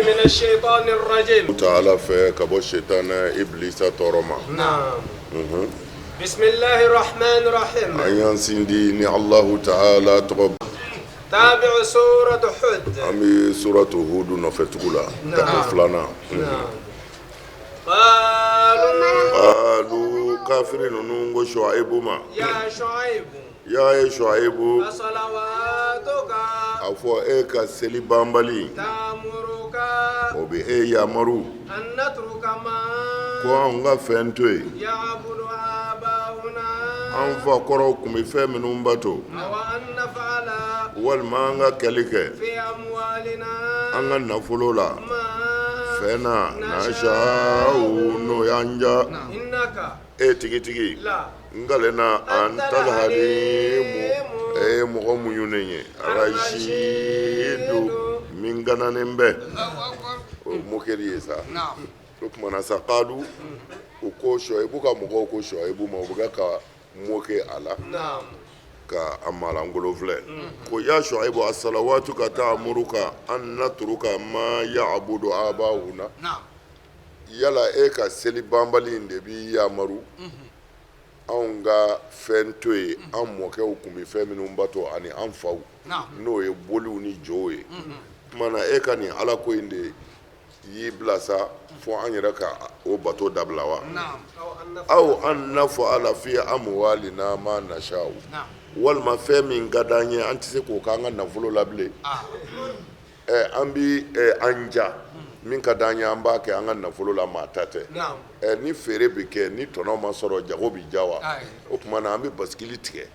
من الشيطان الرجيم. Taala fɛ ka bɔ sitana ibilisa tɔɔrɔ ma. نعم. بسم الله الرحمن الرحيم. An y'an sindi ni Alahu taala tɔgɔ. تابع سورة هود. An bɛ suratu Hudu nɔfɛ tugu la, tako filanan. نعم. قالوا Qalu, kafiri ninnu ko Shuwayibu ma: يا شعيب، Ya ye Shuwayibu, أصلواتك a fɔ e ka seli banbali تأمرك o bɛ e yamaru أن نترك ما ko anw ka fɛn to yen يعبد آباؤنا an fa kɔrɔw tun bɛ fɛn minnu bato, أو أن نفعل walima an ka kɛli kɛ في أموالنا an ka nafolo la ما fɛn na nasha'u, n'o y'an ja. إنك E tigitigi لا n kalenna antal halimu, e ye mɔgɔ muɲunen ye, rashidu, min kananen bɛ. O ye moquerie ye sa. O tuma na sa, qalu, u ko Shuwayibu ka mɔgɔw ko Shuwayibu ma, u bɛ ka moquer a la نعم ka a malangolo filɛ ko: ya Shuwayibu, asalawatuka ta'muruka an natruka ma ya'budu aba'una? Yala e ka seli banbali in de b'i yamaru anw ka fɛn to yen an mɔkɛw tun bɛ fɛn minnu bato ani an faw, n'o ye boliw ni jow ye? Tuma na e ka nin ala ko in de y'i bila sa fo an yɛrɛ ka o bato dabila wa? أو أن aw an naf'ala fi amwalina ma nasha'u, walima fɛn min ka d'an ye, an tɛ se k'o k'an ka nafolo la bilen? Ɛ, an bi an ja min ka d'an ye, an b'a kɛ an ka nafolo la, maa ta tɛ. نعم Ɛ, ni feere bɛ kɛ, ni tɔnɔ ma sɔrɔ, jago bɛ ja wa? O tuma na an bɛ basikili tigɛ.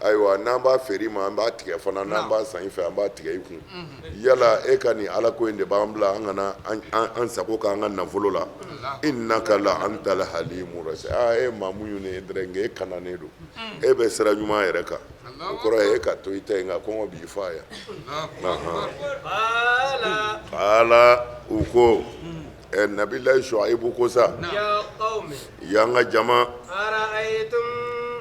Ayiwa, n'an b'a feere i ma, an b'a tigɛ fana. N'an b'a san i fɛ, an b'a tigɛ i kun. Yala e ka nin ala ko in de b'an bila an kana an sago k'an ka nafolo la? Innaka la antal halimu rashid. Aa, e maa muɲunen ye dɛrɛ, nka e kananen don, e bɛ sira ɲuman yɛrɛ kan. O kɔrɔ ye e ka to i ta yen, nka kɔngɔ b'i fa yan. قال Ala u ko ɛ, nabilayi Shuwayibu ko sa: يا قوم، y'an ka jama، أرأيتم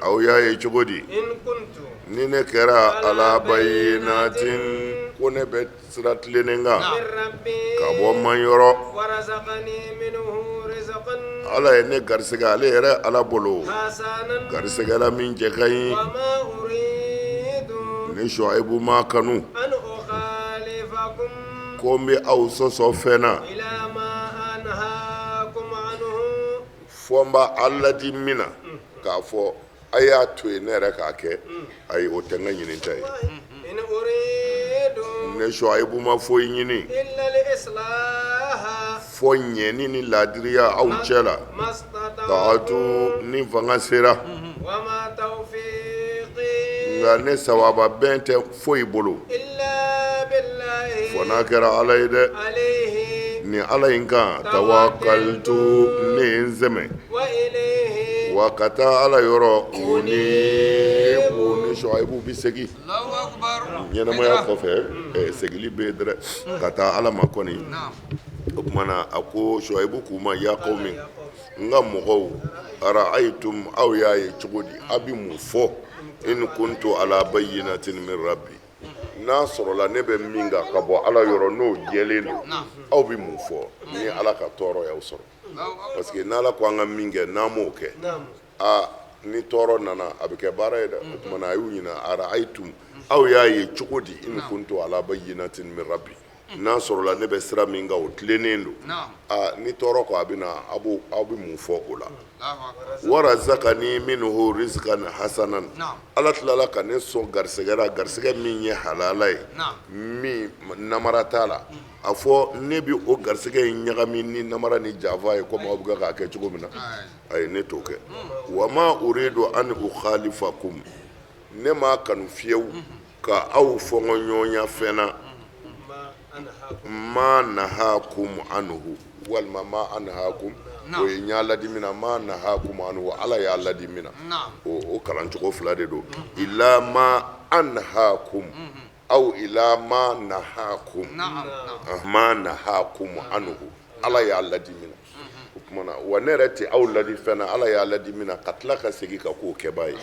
aw y'a ye cogo di إن كنت ni ne kɛra ala bayyinatin, ko ne bɛ sira tilennen kan من ربي ka bɔ man yɔrɔ، ورزقني منه رزقا Ala ye ne garisɛgɛ ale yɛrɛ Ala bolo حسنا، garisɛgɛ la min cɛ ka ɲi، وما أريد ni Shuwayibu ma kanu أن أخالفكم ko n bɛ aw sɔsɔ fɛn na إلى ما أنهاكم عنه، fɔ n b'a aw ladi min na k'a fɔ a y'a to yen ne yɛrɛ k'a kɛ, ayi, o tɛ n ka ɲinita ye. إن أريد Ne Shuwayibu ma foyi ɲini إلا الإصلاح fɔ ɲɛni ni laadiriya aw cɛ la ما استطعت ta'atu, ni fanga sera، وما توفيقي nka ne sawaba bɛn tɛ foyi bolo إلا بالله fɔ n'a kɛra Ala ye dɛ. عليه Ni Ala in kan tawakaltu, ne ye n sɛmɛ، وإليه wa ka taa Ala yɔrɔ unibu, ni Shuwayibu bi segin ɲɛnamaya kɔfɛ. Segili bɛ yen dɛrɛ ka taa Ala ma kɔni. O tuma na a ko Shuwayibu k'u ma: ya qawmi, n ka mɔgɔw, ara'aytum, aw y'a ye cogo di, aw bɛ mun fɔ, in kuntu ala bayyinatin min rabbi, n'a sɔrɔla ne bɛ min kan ka bɔ Ala yɔrɔ, n'o jɛlen don, aw bɛ mun fɔ ni Ala ka tɔɔrɔ y'aw sɔrɔ? Parce que n'Ala ko an ka min kɛ, n'an m'o kɛ, نعم aa, ni tɔɔrɔ nana, a bɛ kɛ baara ye dɛ. O tuma na a y'u ɲininka: ara'aytum, aw y'a ye cogo di, in kuntu ala bayyinatin min rabbi, n'a sɔrɔla ne bɛ sira min kan, o tilennen don, aa, ni tɔɔrɔ ko a bɛ na, aw b'o aw bɛ mun fɔ o la? Warazakani minhu rizqan hasanan, Ala tilala ka ne sɔn garisɛgɛ la, garisɛgɛ min ye halala ye, min namara t'a la. A fɔ ne bɛ o garisɛgɛ in ɲagami ni namara ni janfa ye komi aw bɛ k'a kɛ cogo min na? Ayi, ne t'o kɛ. Wa ma uridu an ukhalifakum, ne m'a kanu fiyewu ka aw fɔngɔɲɔgɔnya fɛn na ما أنهاكم ma nahakum anhu, walima ma anhakum, o ye n y'a ladi min na, ma nahakum anhu, Ala y'a ladi min na. O kalancogo fila de don: ila ma anhakum aw ila ma nahakum, ma nahakum anhu, Ala y'a ladi min na. O tuma na wa ne yɛrɛ tɛ aw ladi fɛn na Ala y'a ladi min na ka tila ka segin ka k'o kɛbaa ye.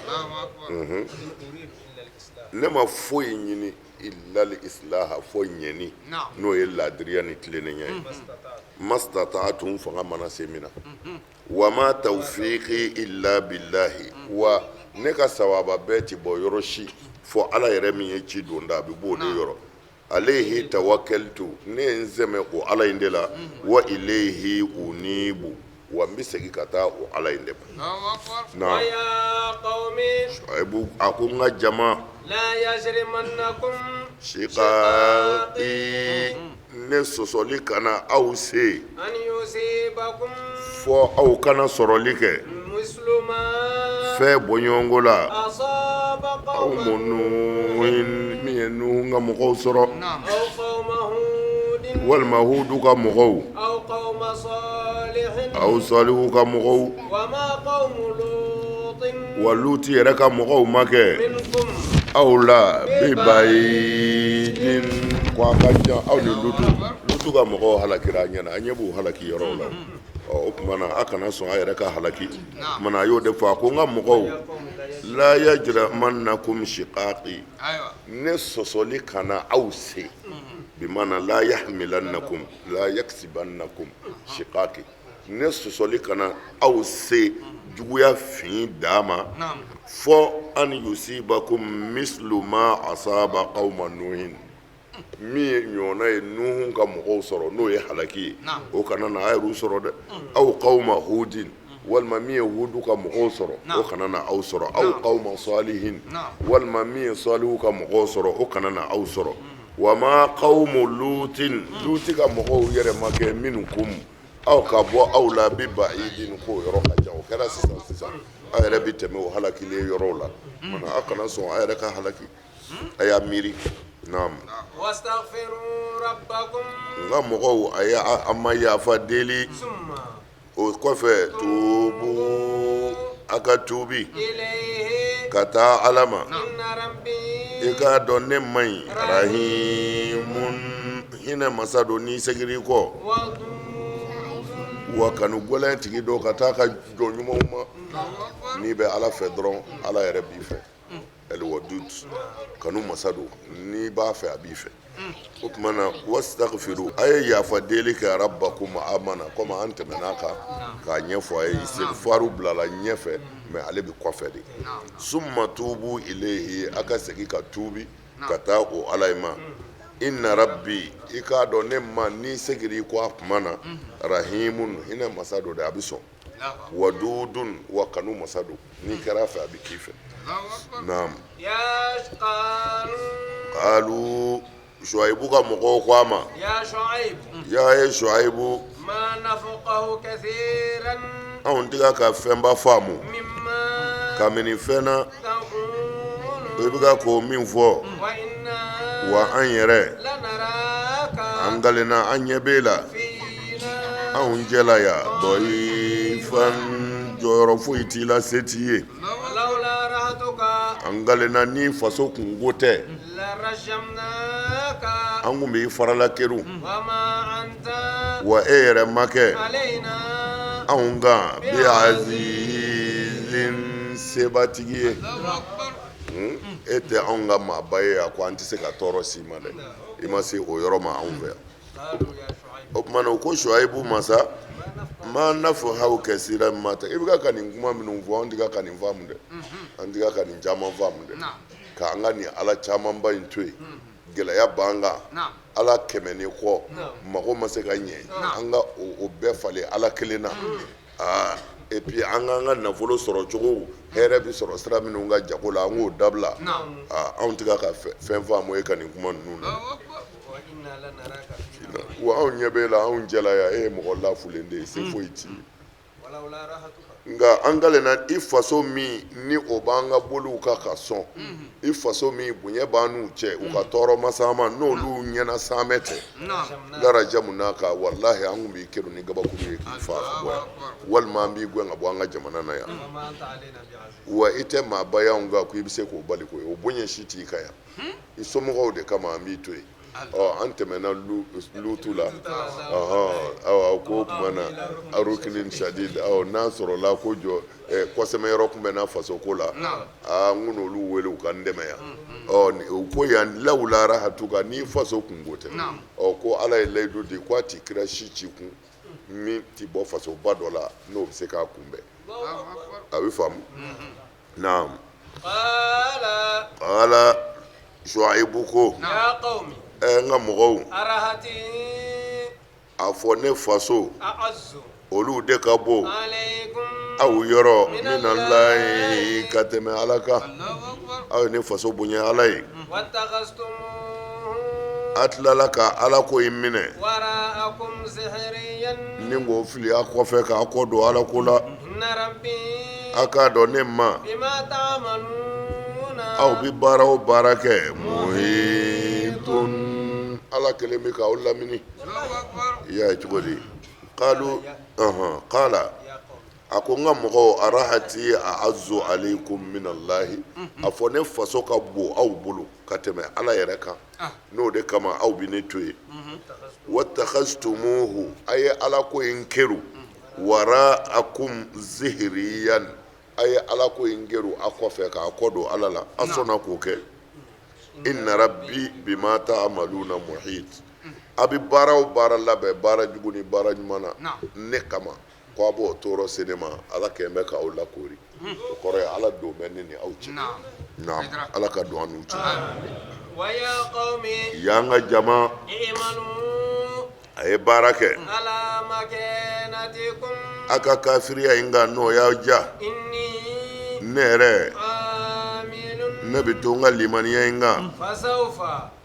إن أريد إلا الإصلاح Ne ma foyi ɲini. illal islaha fo ɲɛni n'o ye laadiriya ni tilennenya ye mastata'tu n fanga mana se min na wa ma tawfiqi illa billahi wa ne ka sawaba bɛɛ ti bɔ yɔrɔ si fo ala yɛrɛ min ye ci don da a bɛ bɔ o de yɔrɔ alayhi tawakkaltu ne ye n sɛmɛ o ala in de la wa ilayhi unibu wa n bɛ segin ka taa o ala in de ma Shuaybu a ko n ka jama shiqaqi ne sɔsɔli kana aw se fɔ aw kana sɔrɔli kɛ fɛn bɔɲɔgɔnko la qawmu nuhin min ye nuhu ka mɔgɔw sɔrɔ walima hudu ka mɔgɔw aw salihu ka mɔgɔw wa luti yɛrɛ ka mɔgɔw ma kɛ aw la bibayidin ko a ka jan aw ni lutu lutu ka mɔgɔw halakira a ɲɛna an ɲɛ b'u halaki yɔrɔw la ɔ o tuma na a kana sɔn a yɛrɛ ka halaki o tuma na a y'o de fɔ a ko n ka mɔgɔw la yajrimannakum shiqaqi ne sɔsɔli kana aw se bimana la yahmilannakum la yaksibannakum shiqaqi ne sɔsɔli kana aw se juguya fin dan ma fɔ an yusibakum mislu ma asaba qawma nuhin min ye ɲɔgɔnna ye nuhu ka mɔgɔw sɔrɔ n'o ye halaki ye o kana na a yɛrɛw sɔrɔ dɛ aw qawma hudin walima min ye hudu ka mɔgɔw sɔrɔ o kana na aw sɔrɔ aw qawma salihin walima min ye salihu ka mɔgɔw sɔrɔ o kana na aw sɔrɔ wa ma qawmu lutin luti ka mɔgɔw yɛrɛ ma kɛ minkum aw ka bɔ aw la bi baidin k'o yɔrɔ ka jan o kɛra sisan sisan aw yɛrɛ bɛ tɛmɛ o halakilen yɔrɔw la mana aw kana sɔn aw yɛrɛ ka halaki a y'a miiri naam n ka mɔgɔw a ye a ma yafa deli o kɔfɛ tubu a ka tubi ka taa ala ma i k'a dɔn ne ma ɲi rahimun hinɛ masa don n'i seginna i kɔ wa kanu gɛlɛn tigi don ka taa ka jɔn ɲumanw ma n'i bɛ ala fɛ dɔrɔn ala yɛrɛ b'i fɛ alwadud kanu masa don n'i b'a fɛ a b'i fɛ o tuma na wastaghfiru a ye yafa deli kɛ rabbakum amana komi an tɛmɛna kan k'a ɲɛfɔ a ye istighfaru bilala ɲɛfɛ mais ale bɛ kɔfɛ de summa tubu ilayhi a ka segin ka tubi ka taa o ala in ma inna rabbi i k'a dɔn ne ma n'i seginna i kɔ a tuma na rahimun hinɛ masa don dɛ a bɛ sɔn wadudun wa kanu masa don n'i kɛra a fɛ a bɛ k'i fɛ naam qalu Shuaybu ka mɔgɔw ko a ma ya ye Shuaybu anw tɛ ka fɛnba faamu kabini fɛn na i bɛ ka ko min fɔ wa an yɛrɛ an kalenna an ɲɛ b'e la anw cɛla yan dɔyifan jɔyɔrɔ foyi t'i la se t'i ye an kalenna ni faso kunko tɛ an kun b'i farala kerun wa e yɛrɛ ma kɛ anw kan bi azizin sebatigi ye e tɛ anw ka maaba ye a ko an tɛ se ka tɔɔrɔ s'i ma dɛ i ma se o yɔrɔ ma anw fɛ yan o tuma na u ko Shuwayibu ma sa ma nafqahu kasiran mimma i bɛ ka nin kuma minnu fɔ an tɛ ka nin faamu dɛ an tɛ ka nin caman faamu dɛ k'an ka nin ala camanba in to yen gɛlɛya b'an kan ala kɛmɛ ni kɔ mago ma se ka ɲɛ an ka o bɛɛ falen ala kelen na aa et puis an k'an ka nafolo sɔrɔ cogo hɛrɛ bɛ sɔrɔ sira minnu ka jago la an k'o dabila aa anw tɛ ka fɛn faamu e ka nin kuma ninnu na wa anw ɲɛ b'e la anw cɛla yan e ye mɔgɔ lafulen de ye se foyi t'i ye nka an kalenna i faso min ni o b'an ka boliw kan ka sɔn i faso min bonya b'an n'u cɛ u ka tɔɔrɔ ma s'an ma n'olu ɲɛna saamɛ tɛ larajamunaka walahi an kun b'i kerun ni gabakuru ye k'i faa ka bɔ yan walima an b'i gɛn ka bɔ an ka jamana na yan wa i tɛ maaba ye anw kan ko i bɛ se k'o bali koyi o bonya si t'i kan yan i somɔgɔw de kama an b'i to yen ɔ an tɛmɛna lutu la awa Ko o tuma na arukinin sadid, ɔ n'a sɔrɔla ko jɔ kɔsɛmɛyɔrɔ tun bɛ n na faso ko la, aa n kun n'olu wele u ka n dɛmɛ yan. Ɔ u ko yan lawula rahatuka, n'i faso kunko tɛ, ɔ ko Ala ye layidu di ko a ti kira si ci kun min ti bɔ fasoba dɔ la n'o bɛ se k'a kunbɛn. A bɛ faamu. Naam. Qala Shuaibu ko n ka mɔgɔw, a fɔ ne faso olu de ka bon aw yɔrɔ minallahi ka tɛmɛ Ala kan. Aw ye ne faso bonya Ala ye. A tilala ka Ala ko in minɛ ni k'o fili a kɔfɛ k'a kɔ don Ala ko la. A k'a dɔn ne ma, aw bɛ baara o baara kɛ, muhitun, Ala kelen bɛ k'aw lamini. I y'a ye cogo di? Kalu qala a ko n ka mɔgɔw arahati a'azzu alaykum minallahi, a fɔ ne faso ka bon aw bolo ka tɛmɛ Ala yɛrɛ kan, n'o de kama aw bɛ ne to yen. Watakhastumuhu, a ye Ala ko in kɛru, waraakum zihiriyan, a ye Ala ko in kɛru a kɔfɛ k'a kɔ don Ala la, a sɔnna k'o kɛ. Inna rabbi bima ta'maluna muhit, a bɛ baara o baara labɛn, baara jugu ni baara ɲuman na, ne kama ko a b'o tɔɔrɔ se ne ma, Ala kɛlen bɛ k'aw lakoori. O kɔrɔ ye Ala don bɛ ne ni aw cɛ. Naam, Ala ka don an n'u cɛ. Y'an ka jama, a ye baara kɛ a ka kafiriya in kan, n'o y'aw diya. Ne yɛrɛ, ne bɛ to n ka limaniya in kan.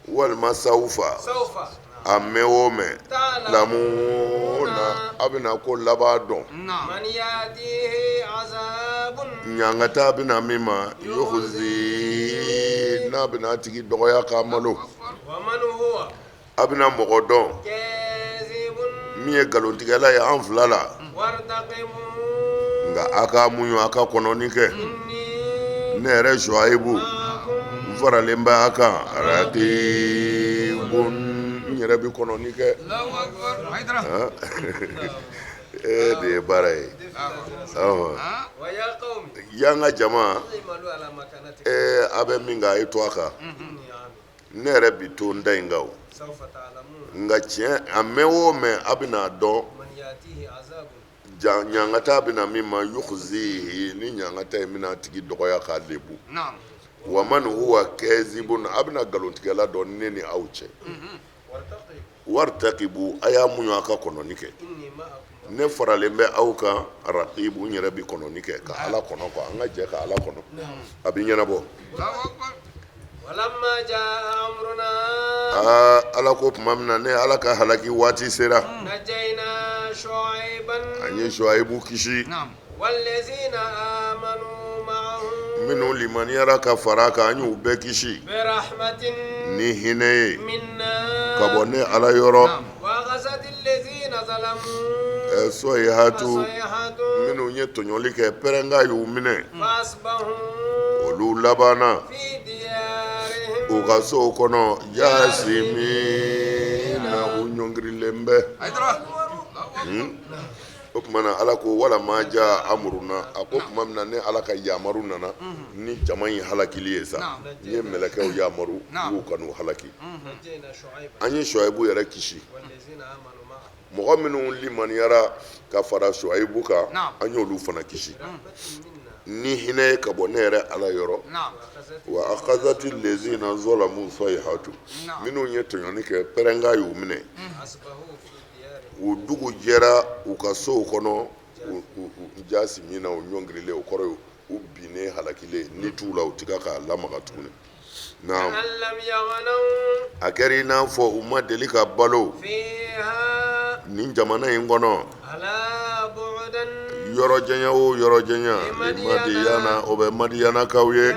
Walima sawufa, a mɛn o mɛn, lamuna, a bɛna ko laban dɔn. Ɲangata bɛna min ma, yukhzi, n'a bɛna a tigi dɔgɔya k'a malo. A bɛna mɔgɔ dɔn min ye nkalontigɛla ye an fila la. Nka a ka muɲu, a ka kɔnɔni kɛ. Ne yɛrɛ Suwayibu, n faralen bɛ a kan, rakibun, n yɛrɛ bɛ kɔnɔni kɛ. E de ye baara ye. Y'an ka jama, a bɛ min kan, a ye to a kan. Ne yɛrɛ bi to n da in kan o, nka tiɲɛ, a mɛn o mɛn, a bɛna a dɔn ɲangata bɛna min ma, yukhzihi, ni ɲangata in bɛna a tigi dɔgɔya k'a lebu. Wa man huwa kazibun, a bɛna nkalontigɛla dɔn ne ni aw cɛ. Wartakibu, a y'a muɲu, a ka kɔnɔni kɛ. Ne faralen bɛ aw kan, rakibu, n yɛrɛ bɛ kɔnɔni kɛ ka Ala kɔnɔ quoi. An ka jɛ ka Ala kɔnɔ, a bɛ ɲɛnabɔ. Aa, Ala ko tuma min na ne Ala ka halaki waati sera, an ye Suwayibu kisi, minnu limaniyara ka fara a kan, an y'u bɛɛ kisi ni hinɛ ye ka bɔ ne Ala yɔrɔ. Sɔyihatu, minnu ye tɔɲɔli kɛ, pɛrɛnkan y'u minɛ, olu labanna u ka sow kɔnɔ, jasimina, u ɲɔngirilen bɛ. O tuma na Ala ko walama jaa amuruna, a ko tuma min na ne Ala ka yamaru nana ni jama in halakili ye sa, n ye mɛlɛkɛw yamaru k'u ka n'u halaki. An ye Suwayibu yɛrɛ kisi, mɔgɔ minnu limaniyara ka fara Suwayibu kan, an y'olu fana kisi ni hinɛ ye ka bɔ ne yɛrɛ Ala yɔrɔ. Wa akazati lezina zɔlamu sɔyihatu, minnu ye tɔɲɔni kɛ, pɛrɛnkan y'u minɛ, u dugu jɛra u ka sow kɔnɔ jasimina, u ɲɔngirilen, o kɔrɔ ye u binnen halakilen, ni t'u la, u ti ka k'a lamaga tuguni. Naam, a kɛra i n'a fɔ u ma deli ka balo nin jamana in kɔnɔ, yɔrɔ janya o yɔrɔ janya, limadiyana, o bɛ madiyanakaw ye,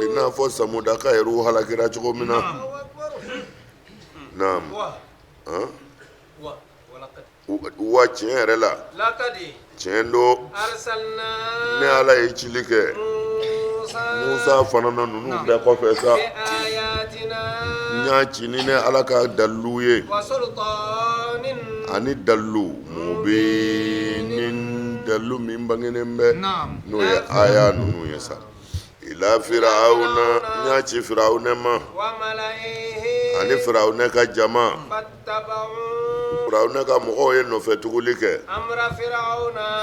i n'a fɔ samudaka yɛrɛw halakira cogo min na. Naam, wa tiɲɛ yɛrɛ la, tiɲɛ don, ne Ala ye cili kɛ Musa fana na ninnu bɛɛ kɔfɛ sa. N y'a ci ni ne Ala ka dalilu ye ani dalilu mubinin dalilu min bangenen bɛ n'o ye aya ninnu ye sa ila firawuna n y'a ci firawunɛ ma ani firawunɛ ka jama firawunɛ ka mɔgɔw ye nɔfɛ tuguli kɛ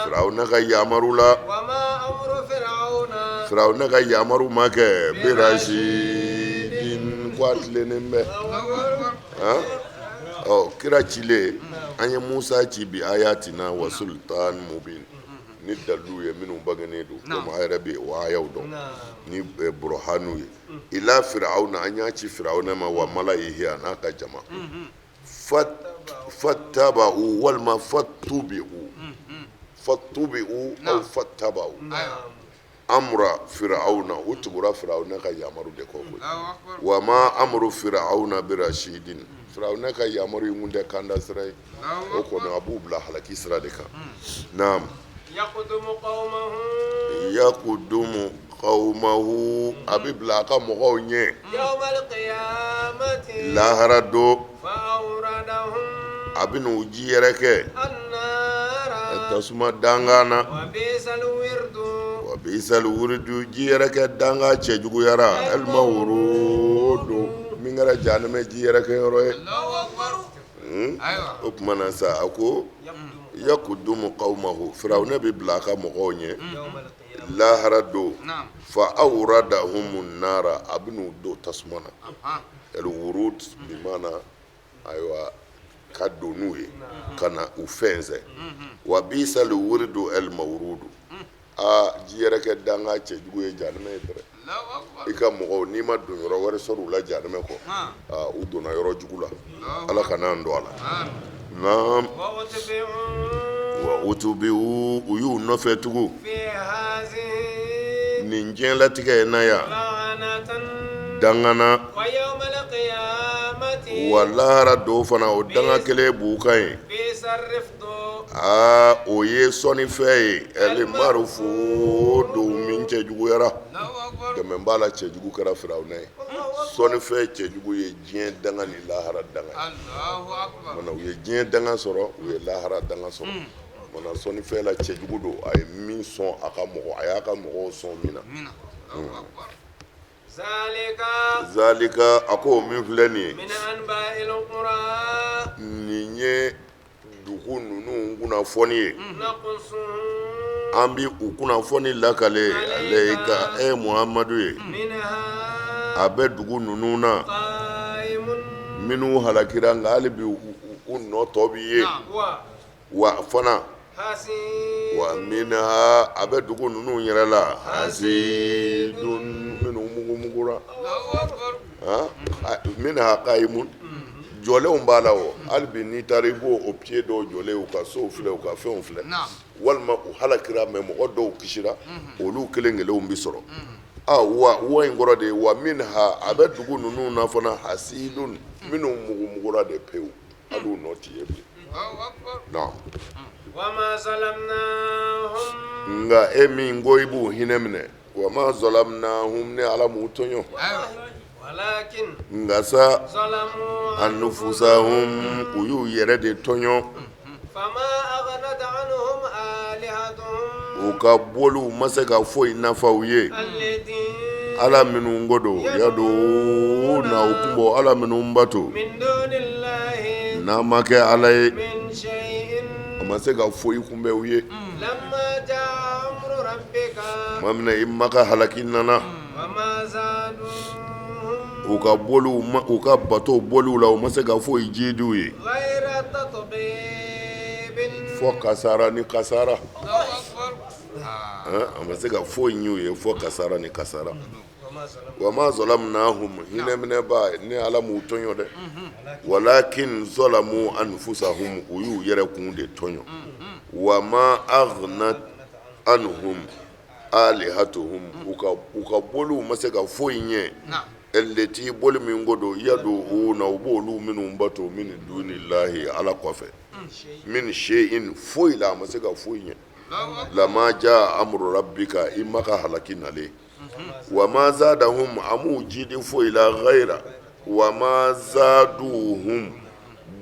firawunɛ ka yamaru la firawunɛ ka yamaru ma kɛ birasidin ko a tilennen bɛ ɔ kira cilen an ye musa ci bi ayatina wa sultan mubin ni dalilu ye minnu bangenen don komi a yɛrɛ bɛ o ayaw dɔn ni burahanu ye ila firawuna an y'a ci firawuna ma wa malayihi a n'a ka jama fattaba'u walima fattubi'u fattubi'u aw fattaba'u amra firawuna u tugura firawuna ka yamaru de kɔ koyi wa ma amru firawuna birasidin firawuna ka yamaru in kun tɛ kanda sira ye o kɔni a b'u bila halaki sira de kan naam yakudumu qawmahu a bɛ bila a ka mɔgɔw ɲɛ lahara don a bɛ n'u ji yɛrɛ kɛ tasuma dankan na wa bisal wuridu ji yɛrɛ kɛ dankan cɛjuguyara almawurudu min kɛra jahanamɛ ji yɛrɛ kɛ yɔrɔ ye o tuma na sa a ko yakudumu qawmahu firawuna bɛ bila a ka mɔgɔw ɲɛ lahara don fa awradahumu nara a bɛ n'u don tasuma na alwurud bi maana ayiwa ka don n'u ye ka na u fɛnsɛn wa bisal wuridu almawurudu aa ji yɛrɛ kɛ dankan cɛjugu ye jahanamɛ ye dɛrɛ i ka mɔgɔw n'i ma don yɔrɔ wɛrɛ sɔrɔ u la jahanamɛ kɔ u donna yɔrɔ jugu la ala kana an don a la naam wa utubiu u y'u nɔfɛ tugu nin diɲɛlatigɛ in na yan danga na wa lahara don fana o danga kelen b'u kan yen aa o ye sɔnnifɛn ye almarufudu min cɛjuguyara dɛmɛ b'a la cɛjugu kɛra firawuna ye sɔnnifɛn cɛjugu ye diɲɛ danga ni lahara danga mana u ye diɲɛ danga sɔrɔ u ye lahara danga sɔrɔ mana sɔnnifɛn la cɛjugu don a ye min sɔn a ka mɔgɔ a y'a ka mɔgɔw sɔn min na zalika a ko min filɛ nin ye nin ye dugu ninnu kunnafoni ye an bɛ u kunnafoni lakale alayka e muhamadu ye a bɛ dugu ninnu na minnu halakira nka hali bi u nɔ tɔ bɛ ye wa fana wa minha a bɛ dugu ninnu yɛrɛ la hasidun minnu mugumugura minha qaimun jɔlenw b'a la o hali bi n'i taara i b'o o pied dɔw jɔlen u ka sow filɛ u ka fɛnw filɛ walima u halakira mais mɔgɔ dɔw kisira olu kelen kelenw bɛ sɔrɔ aa wa wa in kɔrɔ de ye wa minha a bɛ dugu ninnu na fana hasidun minnu mugumugura de pewu hali u nɔ tɛ ye bilen naam nka e min ko i b'u hinɛ minɛ wa ma zalamnahum ne ala m'u tɔɲɔ nka sa anfusahum u y'u yɛrɛ de tɔɲɔ u ka boliw ma se ka foyi nafa u ye ala minnu ko don yaduna u tun b'o ala minnu bato n'a ma kɛ ala ye a ma se ka foyi kunbɛn u ye tuma min na i ma ka halaki nana u ka boliw u ka bato boliw la u ma se ka foyi jidi u ye fo kasara ni kasara a ma se ka foyi ɲɛ u ye fo kasara ni kasara wa ma zalamnahum hinɛminɛba ne ala m'u tɔɲɔ dɛ walakin zalamu anfusahum u y'u yɛrɛ kun de tɔɲɔ wa ma aghnat anhum alihatuhum u ka boliw ma se ka foyi ɲɛ allati boli min ko don yad'una u b'olu minnu bato min dunillahi ala kɔfɛ min shay'in foyi la a ma se ka foyi ɲɛ lama jaa amru rabbika i ma ka halaki nalen wa ma zadahum a m'u jidi foyi la ghayra Wa ma zaduhum,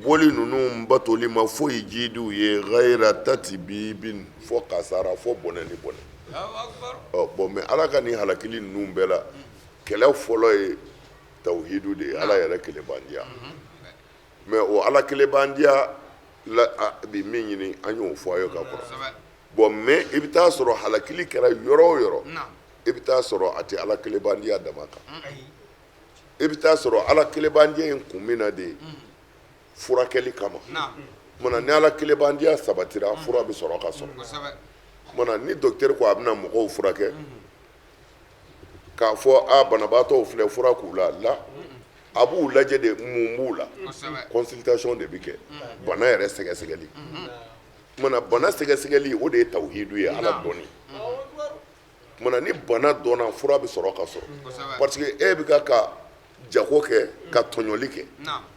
boli ninnu batoli ma foyi jidi u ye, gayira tatibibin, fo kasara, fo bɔnɛ ni bɔnɛ. Ɔ bon, mais Ala ka nin halakili ninnu bɛɛ la, kɛlɛ fɔlɔ ye tawhidu de ye, Ala yɛrɛ kelenbandiya. Mais o Ala kelenbandiya la bi min ɲini, an y'o fɔ a ye ka kɔrɔ. Bon, mais i bɛ taa sɔrɔ halakili kɛra yɔrɔ o yɔrɔ, i bɛ taa sɔrɔ a tɛ Ala kelenbandiya dama kan. I bɛ taa sɔrɔ Ala kelenbandiya in kun bɛ na de furakɛli kama. Kumana ni Ala kelenbandiya sabatira, fura bɛ sɔrɔ ka sɔrɔ. Kumana ni docteur ko a bɛna mɔgɔw furakɛ, k'a fɔ a banabaatɔw filɛ, fura k'u la la, a b'u lajɛ de mun b'u la. Consultation de bɛ kɛ, bana yɛrɛ sɛgɛsɛgɛli. Kumana bana sɛgɛsɛgɛli, o de ye tawhidu ye, Ala dɔnni. Kumana ni bana dɔnna, fura bɛ sɔrɔ ka sɔrɔ, parce que e bɛ ka ka jago kɛ, ka tɔɲɔli kɛ,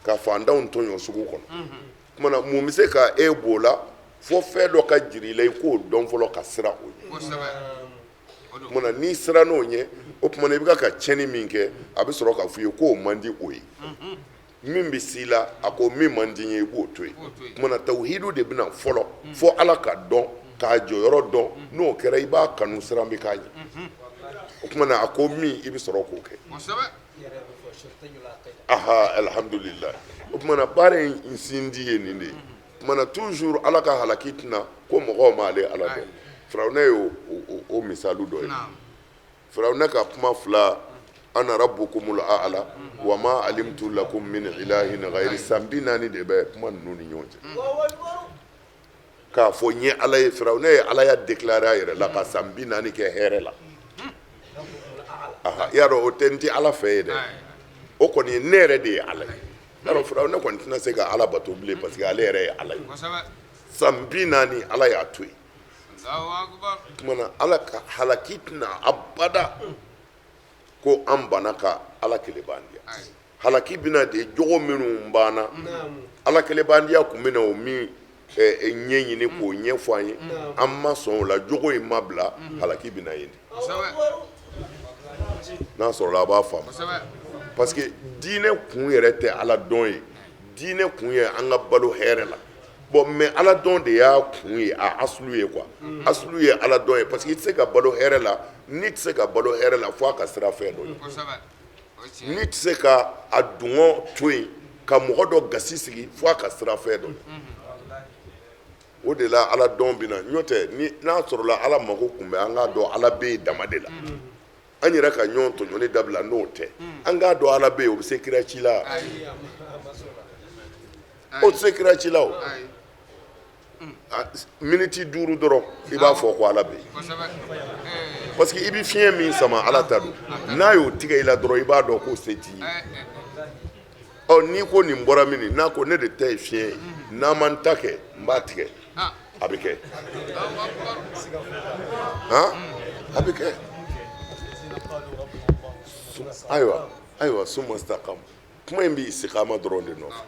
ka fantanw tɔɲɔ sugu kɔnɔ. Kumana mun bɛ se ka e b'o la? Fo fɛn dɔ ka jira i la, i k'o dɔn fɔlɔ ka siran o ɲɛ. Kumana n'i sirann'o ɲɛ, o kumana i bɛ ka tiɲɛni min kɛ, a bɛ sɔrɔ k'a fɔ i ye k'o man di o ye. Min bɛ s'i la, a ko min man di n ye, i b'o to yen. Kumana tawhidu de bɛna fɔlɔ, fo Ala ka dɔn, k'a jɔyɔrɔ dɔn. N'o kɛra, i b'a kanu, siran bɛ k'a ɲɛ. O kumana a ko min, i bɛ sɔrɔ k'o kɛ. Aha, alhamdulillah. O kumana baara in sindi ye nin de ye. Kumana toujours Ala ka halaki tɛna ko mɔgɔw ma ale Ala dɔn. Firawuna ye o misali dɔ ye. Firawuna ka kuma fila, ana rabbukumul a'la wa ma alimtu lakum min ilahin ghayri, san 40 de bɛ kuma ninnu ni ɲɔgɔn cɛ. K'a fɔ n ye Ala ye, Firawuna ye Alaya déclarer a yɛrɛ la ka san 40 kɛ hɛrɛ la. Aha, i y'a dɔn o tɛ n tɛ Ala fɛ ye dɛ, o kɔni ye ne yɛrɛ de ye Ala ye. I y'a dɔn Firawuna kɔni tɛna se ka Ala bato bilen, parce que ale yɛrɛ ye Ala ye. San 40 Ala y'a to yen. Kumana Ala ka halaki tɛna abada ko an banna ka Ala kelenbandiya. Halaki bɛna de jogo minnu banna, Ala kelenbandiya tun bɛna o min ɲɛɲini k'o ɲɛfɔ an ye, an ma sɔn o la, jogo in ma bila, halaki bɛna yen de. N'a sɔrɔla a b'a faamu, parce que diinɛ kun yɛrɛ tɛ Ala dɔn ye, diinɛ kun ye an ka balo hɛrɛ la. Bon, mais Ala dɔn de y'a kun ye, a asulu ye quoi, asulu ye Ala dɔn ye, parce que i tɛ se ka balo hɛrɛ la, n'i tɛ se ka balo hɛrɛ la fo a ka sira fɛn dɔ ye. N'i tɛ se ka a dungɔ to yen ka mɔgɔ dɔ gasi sigi fo a ka sira fɛn dɔ ye. O de la Ala dɔn bɛ na. N'o tɛ, ni n'a sɔrɔla Ala mako tun bɛ an k'a dɔn Ala bɛ yen dama de la, an yɛrɛ ka ɲɔgɔn tɔɲɔni dabila. N'o tɛ, an k'a dɔn Ala bɛ yen, o bɛ se kira ci la? O tɛ se kira ci la. O miniti 5 dɔrɔn, i b'a fɔ ko Ala bɛ yen, parce que i bɛ fiɲɛ min sama, Ala ta don. N'a y'o tigɛ i la dɔrɔn, i b'a dɔn k'o se t'i ye. Ɔ, n'i ko nin bɔra min, n'a ko ne de ta ye fiɲɛ ye, n'a ma n ta kɛ, n b'a tigɛ, a bɛ kɛ. Han, a bɛ kɛ. Ayiwa, ayiwa, summa staqam, kuma in bɛ istiqama dɔrɔn de nɔfɛ.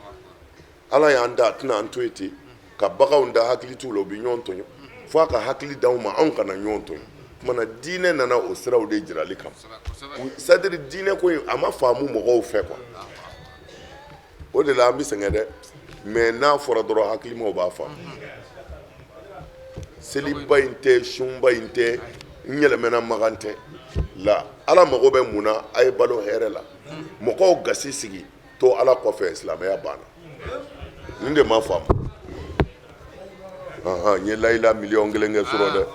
Ala y'an da, a tɛna an to yen ten ka baganw da, hakili t'u la, u bɛ ɲɔgɔn tɔɲɔ, fo a ka hakili d'anw ma, anw kana ɲɔgɔn tɔɲɔ. Tuma na diinɛ nana o siraw de jirali kama. C'est à dire diinɛ ko in, a ma faamu mɔgɔw fɛ quoi. O de la an bɛ sɛgɛn dɛ, mais n'a fɔra dɔrɔn, hakilimaw b'a faamu. Seliba in tɛ, sunba in tɛ, n yɛlɛmɛna magan tɛ la. Ala mago bɛ mun na? A ye balo hɛrɛ la, mɔgɔw gasi sigi to Ala kɔfɛ, silamɛya banna. Nin de ma faamu. N ye layila miliyɔn 1 kɛ sɔrɔ dɛ,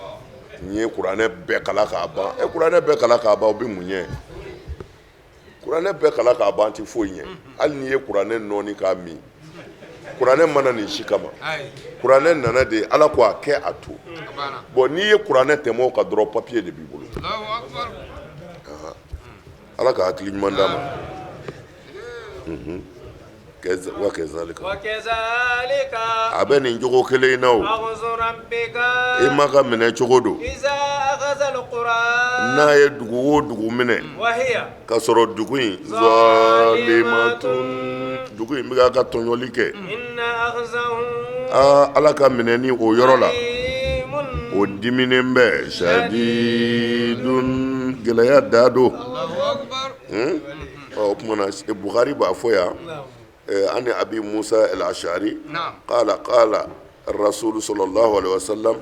n ye kuranɛ bɛɛ kalan k'a ban. E, kuranɛ bɛɛ kalan k'a ban, o bɛ mun ɲɛ? Kuranɛ bɛɛ kalan k'a ban tɛ foyi ɲɛ. Hali n'i ye kuranɛ nɔɔni k'a min, kuranɛ ma na nin si kama. Kuranɛ nana de, Ala ko a kɛ, a to. Bon, n'i ye kuranɛ tɛmɛ o kan dɔrɔn, papier de b'i bolo. Ala ka hakili ɲuman d'a ma. Wa kazalika, a bɛ nin cogo kelen in na. O i ma ka minɛ cogo don, n'a ye dugu o dugu minɛ ka sɔrɔ dugu in zalimatun, dugu in bɛ ka tɔɲɔli kɛ, aa, Ala ka minɛ ni o yɔrɔ la, o diminen bɛ, shadidun, gɛlɛya da don. Ɔ. O tuma na Bukhari b'a fɔ yan an Abi Musa al-Ashari qala qala rasulu sallallahu alaihi wasallam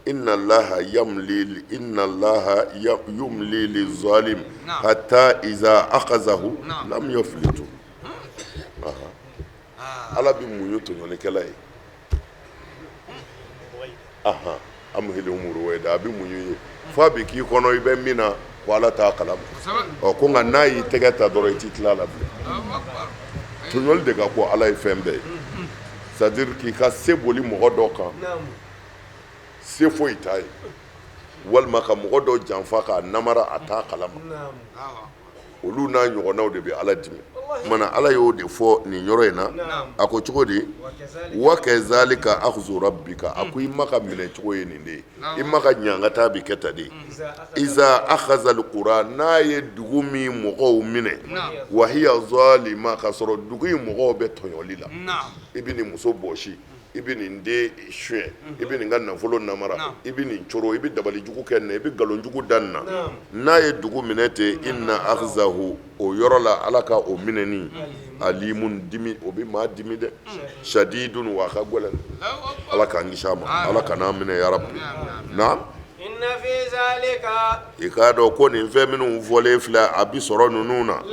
inna Allaha yamli inna Allaha yumli lizalim hatta iza akhazahu lam yuflitu. Ala bɛ muɲu tɔɲɔlikɛla ye. Amhilhum ruwaida a bɛ muɲu ye f'a bɛ k'i kɔnɔ i bɛ min na ko Ala t'a kalama. Ɔ ko nka n'a y'i tɛgɛ ta dɔrɔn i t'i tila a la bilen. Tɔɲɔli de ka go Ala ye fɛn bɛɛ ye. C'est à dire k'i ka se boli mɔgɔ dɔ kan se foyi t'a ye walima ka mɔgɔ dɔ janfa k'a namara a t'a kalama. Olu n'a ɲɔgɔnnaw de bɛ Ala dimi. Tuma Ala y'o de fɔ nin yɔrɔ in na, a ko cogo di? Wa kazalika akhzu rabbika a ko i ma ka minɛ cogo ye nin de ye, i ma ka ɲangata bɛ kɛ tan de. Iza akhaza alqura n'a ye dugu min mɔgɔw minɛ, wa hiya zalima ka sɔrɔ dugu in mɔgɔw bɛ tɔɲɔli la, i bɛ nin muso bɔsi i bɛ nin den suɲɛ i bɛ nin ka nafolo namara i bɛ nin coro i bɛ dabalijugu kɛ nin na i bɛ nkalonjugu da nin na n'a ye dugu minɛ ten inna akhzahu o yɔrɔ la ala ka o minɛni alimun dimi o bɛ maa dimi dɛ shadidun wa a ka gɛlɛn ala k'an kisi a ma ala kan'an minɛ ya rabbi naam i k'a dɔn ko nin fɛn minnu fɔlen filɛ a bɛ sɔrɔ ninnu na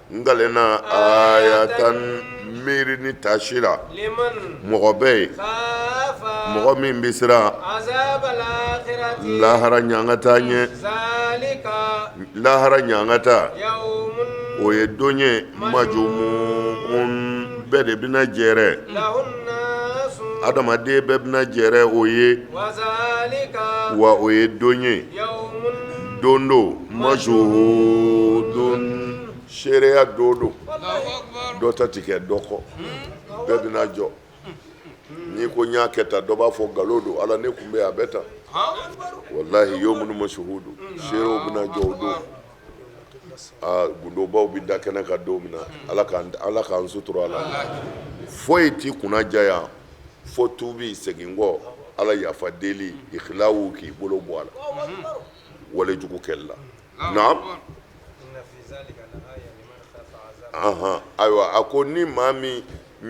N kalenna ayatan miiri ni taasi la mɔgɔ bɛ yen mɔgɔ min bɛ siran lahara ɲangata ɲɛ lahara ɲangata o ye don ye majumuun bɛɛ de bɛna jɛrɛ adamaden bɛɛ bɛna jɛrɛ o ye wa o ye don ye don don masuhudun seereya don don dɔ ta ti kɛ dɔ kɔ bɛɛ bɛna jɔ n'i ko n y'a kɛ tan dɔ b'a fɔ nkalon don ala ne tun bɛ a bɛ tan walahi yawmun masuhudu seerew bɛna jɔ o don aa gundobaw bɛ da kɛnɛ kan don min na ala k'an sutura a la foyi t'i kunna diya yan fo tubi segin kɔ ala yafa deli ikhlawu k'i bolo bɔ a la wale jugu kɛli la naam ayiwa a ko ni maa min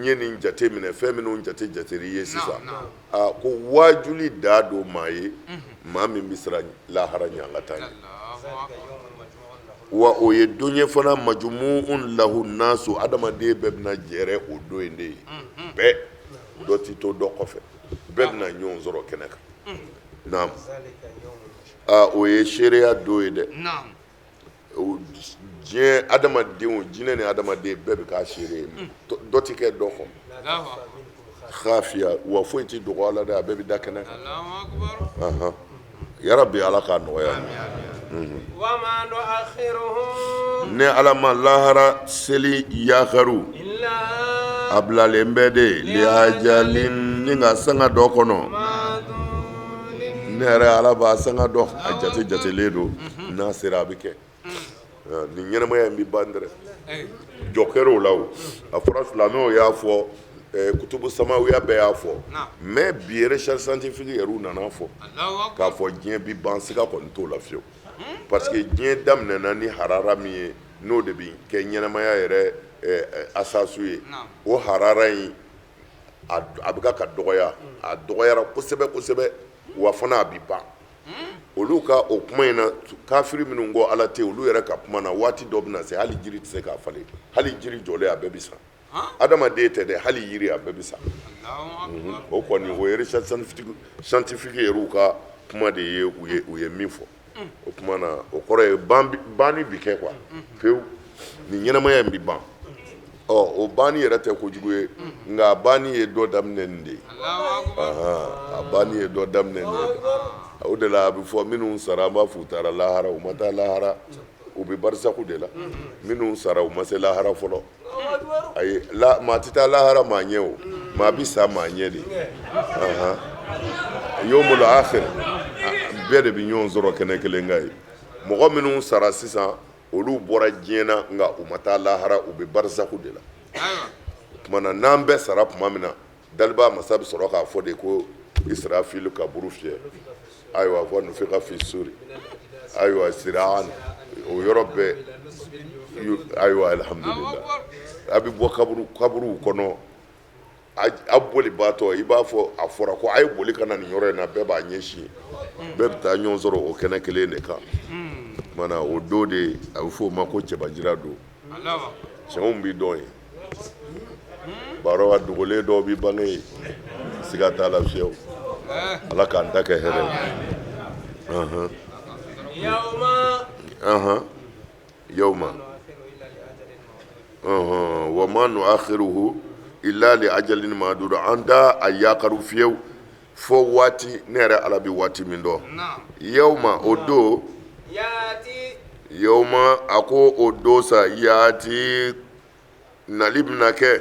ye nin jate minɛ fɛn minnu jate jateri ye sisan a ko waajuli da don maa ye maa min bɛ siran lahara ɲangata ɲɛ wa o ye don ye fana majumuun lahu nasu adamaden bɛɛ bɛna jɛrɛ o don in de ye bɛɛ dɔ ti to dɔ kɔfɛ bɛɛ bɛna ɲɔgɔn sɔrɔ kɛnɛ kan naam aa o ye seereya don ye dɛ diɲɛ adamadenw jinɛ ni adamaden bɛɛ bɛ k'a seere ye dɔ ti kɛ dɔ kɔ khafiya wa foyi ti dogo a la dɛ a bɛɛ bɛ da kɛnɛ kan yarabi ala k'a nɔgɔya ne ala ma lahara seli yakaru a bilalen bɛ de liajalin ni ka sanga dɔ kɔnɔ ne yɛrɛ ala b'a sanga dɔn a jate jatelen don n'a sera a bɛ kɛ nin ɲɛnamaya in bɛ ban dɛrɛ jɔ kɛra o la o a fɔra silamɛw y'a fɔ kutubu samawiya bɛɛ y'a fɔ mais bi recherche scientifique yɛrɛ nana fɔ k'a fɔ diɲɛ bɛ ban siga kɔni t'o la fiyewu parce que diɲɛ daminɛna ni harara min ye n'o de bɛ kɛ ɲɛnamaya yɛrɛ asasu ye o harara in a bɛ ka dɔgɔya a dɔgɔyara kosɛbɛ kosɛbɛ wa fana a bɛ ban olu ka o kuma in na kafiri minnu ko ala tɛ olu yɛrɛ ka kuma na waati dɔ bɛna se hali jiri tɛ se k'a falen hali jiri jɔlen a bɛɛ bɛ sa adamaden tɛ dɛ hali yiri a bɛɛ bɛ sa o kɔni o ye recherche scientifique yɛrɛw ka kuma de ye u ye min fɔ o tuma na o kɔrɔ ye banni bi kɛ quoi pewu nin ɲɛnamaya in bi ban ɔ o banni yɛrɛ tɛ kojugu ye nka a banni ye dɔ daminɛ nin de ye a banni ye dɔ daminɛ nin ye o de la a bɛ fɔ minnu sara an b'a fɔ u taara lahara u ma taa lahara u bɛ barisaku de la minnu sara u ma se lahara fɔlɔ ayi maa tɛ taa lahara maa ɲɛ o maa bɛ sa maa ɲɛ de yomul akhir bɛɛ de bɛ ɲɔgɔn sɔrɔ kɛnɛ kelen kan yen mɔgɔ minnu sara sisan olu bɔra diɲɛ na nka u ma taa lahara u bɛ barisaku de la o tuma na n'an bɛɛ sara tuma min na daliba masa bɛ sɔrɔ k'a fɔ de ko israfil ka buru fiyɛ ayiwa fa nufika fi suri ayiwa siraan o yɔrɔ bɛɛ Ayiwa, alhamdulillah, a bɛ bɔ kaburu kaburuw kɔnɔ, a bolibaatɔ, i b'a fɔ a fɔra ko a ye boli ka na nin yɔrɔ in na, bɛɛ b'a ɲɛsin, bɛɛ bɛ taa ɲɔgɔn sɔrɔ o kɛnɛ kelen de kan. Mana o don de, a bɛ fɔ o ma ko cɛbajira don. Cɛnw bɛ dɔn yen, barowa dogolen dɔw bɛ bange yen, siga t'a la fiyewu. Ala k'an ta kɛ hɛrɛ ye. Yawma wa ma nuakhiruhu illa li ajalin ma'dud, an t'a a yakaru fiyewu fo waati ne yɛrɛ Ala bɛ waati min dɔn. Yawma, o don, yawma, a ko o don sa, yaati, nali bɛna kɛ,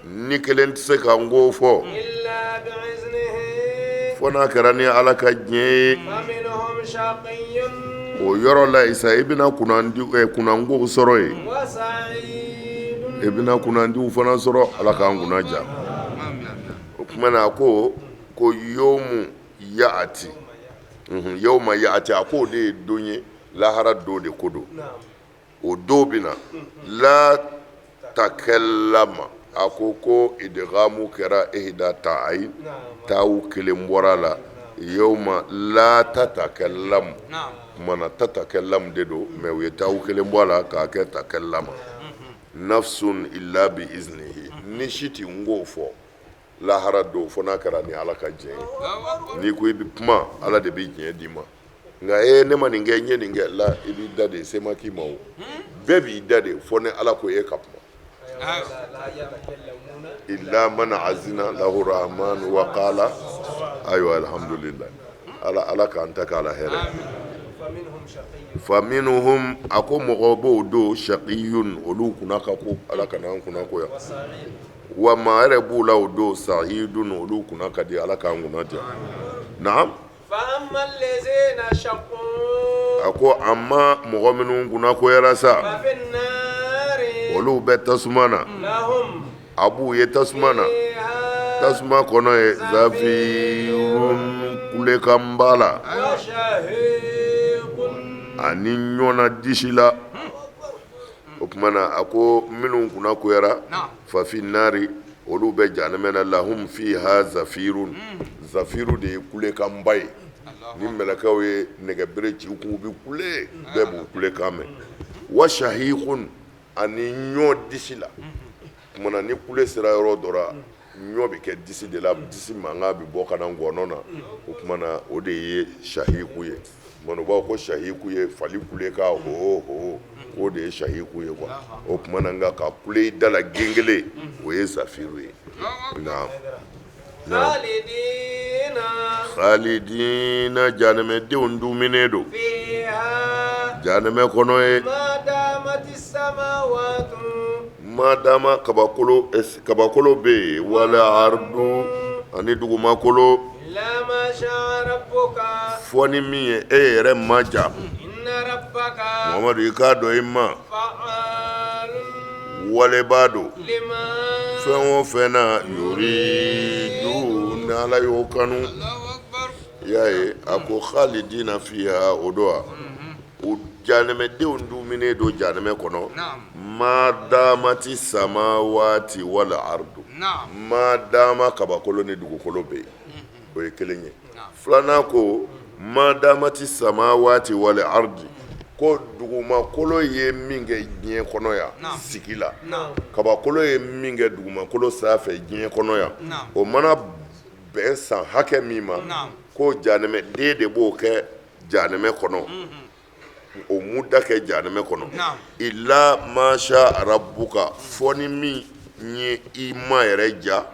ni kelen tɛ se ka n ko fɔ fo n'a kɛra ni Ala ka diɲɛ ye. O yɔrɔ la isa, i bɛna kunnangow sɔrɔ yen, i bɛna kunnandiw fana sɔrɔ. Ala k'an kunna diya. O tuma na, a ko ko yomu yaati, yawma yaati, a ko o de ye don ye, lahara don de ko don. O don bɛ na, la takallama, a ko ko idgamu kɛra ihda ta, ayi, taawu kelen bɔra a la. Yawma la tatakallamu, kumana tatakallamu de don, mais u ye taawu kelen bɔ a la k'a kɛ takallama nafsun illa bi iznihi. Ni si tɛ n k'o fɔ lahara don fo n'a kɛra ni Ala ka diɲɛ ye. N'i ko i bɛ kuma, Ala de bɛ diɲɛ d'i ma. Nka e ne ma nin kɛ, n ye nin kɛ la, i b'i da de, se ma k'i ma. O bɛɛ b'i da de fo ni Ala ko e ka kuma. Illa man azina lahu rahman wa qala. Ayiwa, alhamdulillah, Ala, Ala k'an ta k'a la hɛrɛ. Faminhum, a ko mɔgɔ b'o don, shaqiyun, olu kunna ka ko, Ala kana an kunna koya. Wa maa yɛrɛ b'u la o don, sa'idun, olu kunna ka di. Ala k'an kunna diya. Naam. A ko amma mɔgɔ minnu kunna koyara sa, olu bɛ tasuma na. A b'u ye tasuma na, tasuma kɔnɔ ye, zafirun, kulekan b'a la ani ɲɔna disi la. O tuma na, a ko minnu kunna koyara, fafi nari, olu bɛ jahanama na, lahum fiha zafirun. Zafiru de ye kulekanba ye. Ni mɛlɛkɛw ye nɛgɛbere ci u kun, u bɛ kule, bɛɛ b'u kulekan mɛn. Wa shahikun, ani ɲɔ disi la. Tuma na ni kule sera yɔrɔ dɔ la, ɲɔ bɛ kɛ disi de la, disi mankan bɛ bɔ ka na ngɔnɔ na. O tuma na, o de ye shahiku ye. Tuma u b'a fɔ ko shahiku ye fali kulekan ho ho, o de ye shahiku ye quoi. O tuma na, nka ka kule i da la gengele, o ye zafiru ye. Naam, khalidina, jahanamɛdenw duminen don jahanamɛ kɔnɔ ye. Madama kabakolo kabakolo bɛ yen, wal ardu, ani dugumakolo, fɔ ni min ye e yɛrɛ ma ja. Mamadu, i k'a dɔn i ma walebaa don fɛn o fɛn na, yuridu, ni Ala y'o kanu. I y'a ye, a ko khalidina fiha, o don wa, o jahanamɛdenw duminen don jahanamɛ kɔnɔ. Madamati samawati wal ardu, madama kabakolo ni dugukolo bɛ yen, o ye kelen ye. Filanan ko madamati samawati wal ardi, ko dugumakolo ye min kɛ diɲɛ kɔnɔ yan sigi la, kabakolo ye min kɛ dugumakolo sanfɛ diɲɛ kɔnɔ yan, o mana bɛn san hakɛ min ma, ko jahanamɛden de b'o kɛ jahanamɛ kɔnɔ, o muda kɛ jahanamɛ kɔnɔ. Illa ma sha rabbuka, fɔ ni min ye i ma yɛrɛ ja.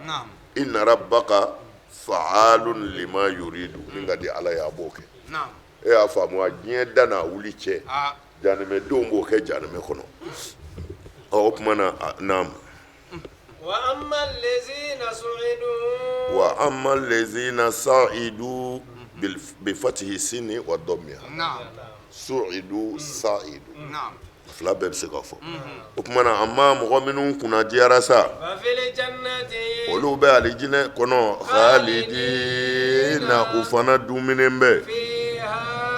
Inna rabbaka fa'alun lima yuridu, min ka di Ala ye, a b'o kɛ. E y'a faamu wa? Diɲɛ da n'a wuli cɛ, jahanamɛdenw b'o kɛ jahanamɛ kɔnɔ. Ɔ, o tuma na, naam. Wa amma lezina sa'idu, bi fatihi sini wa dɔmmiha, su'idu, sa'idu, fila bɛɛ bɛ se ka fɔ. O tuma na, amma mɔgɔ minnu kunna diyara sa, olu bɛ alijinɛ kɔnɔ, khalidina, u fana duminen bɛ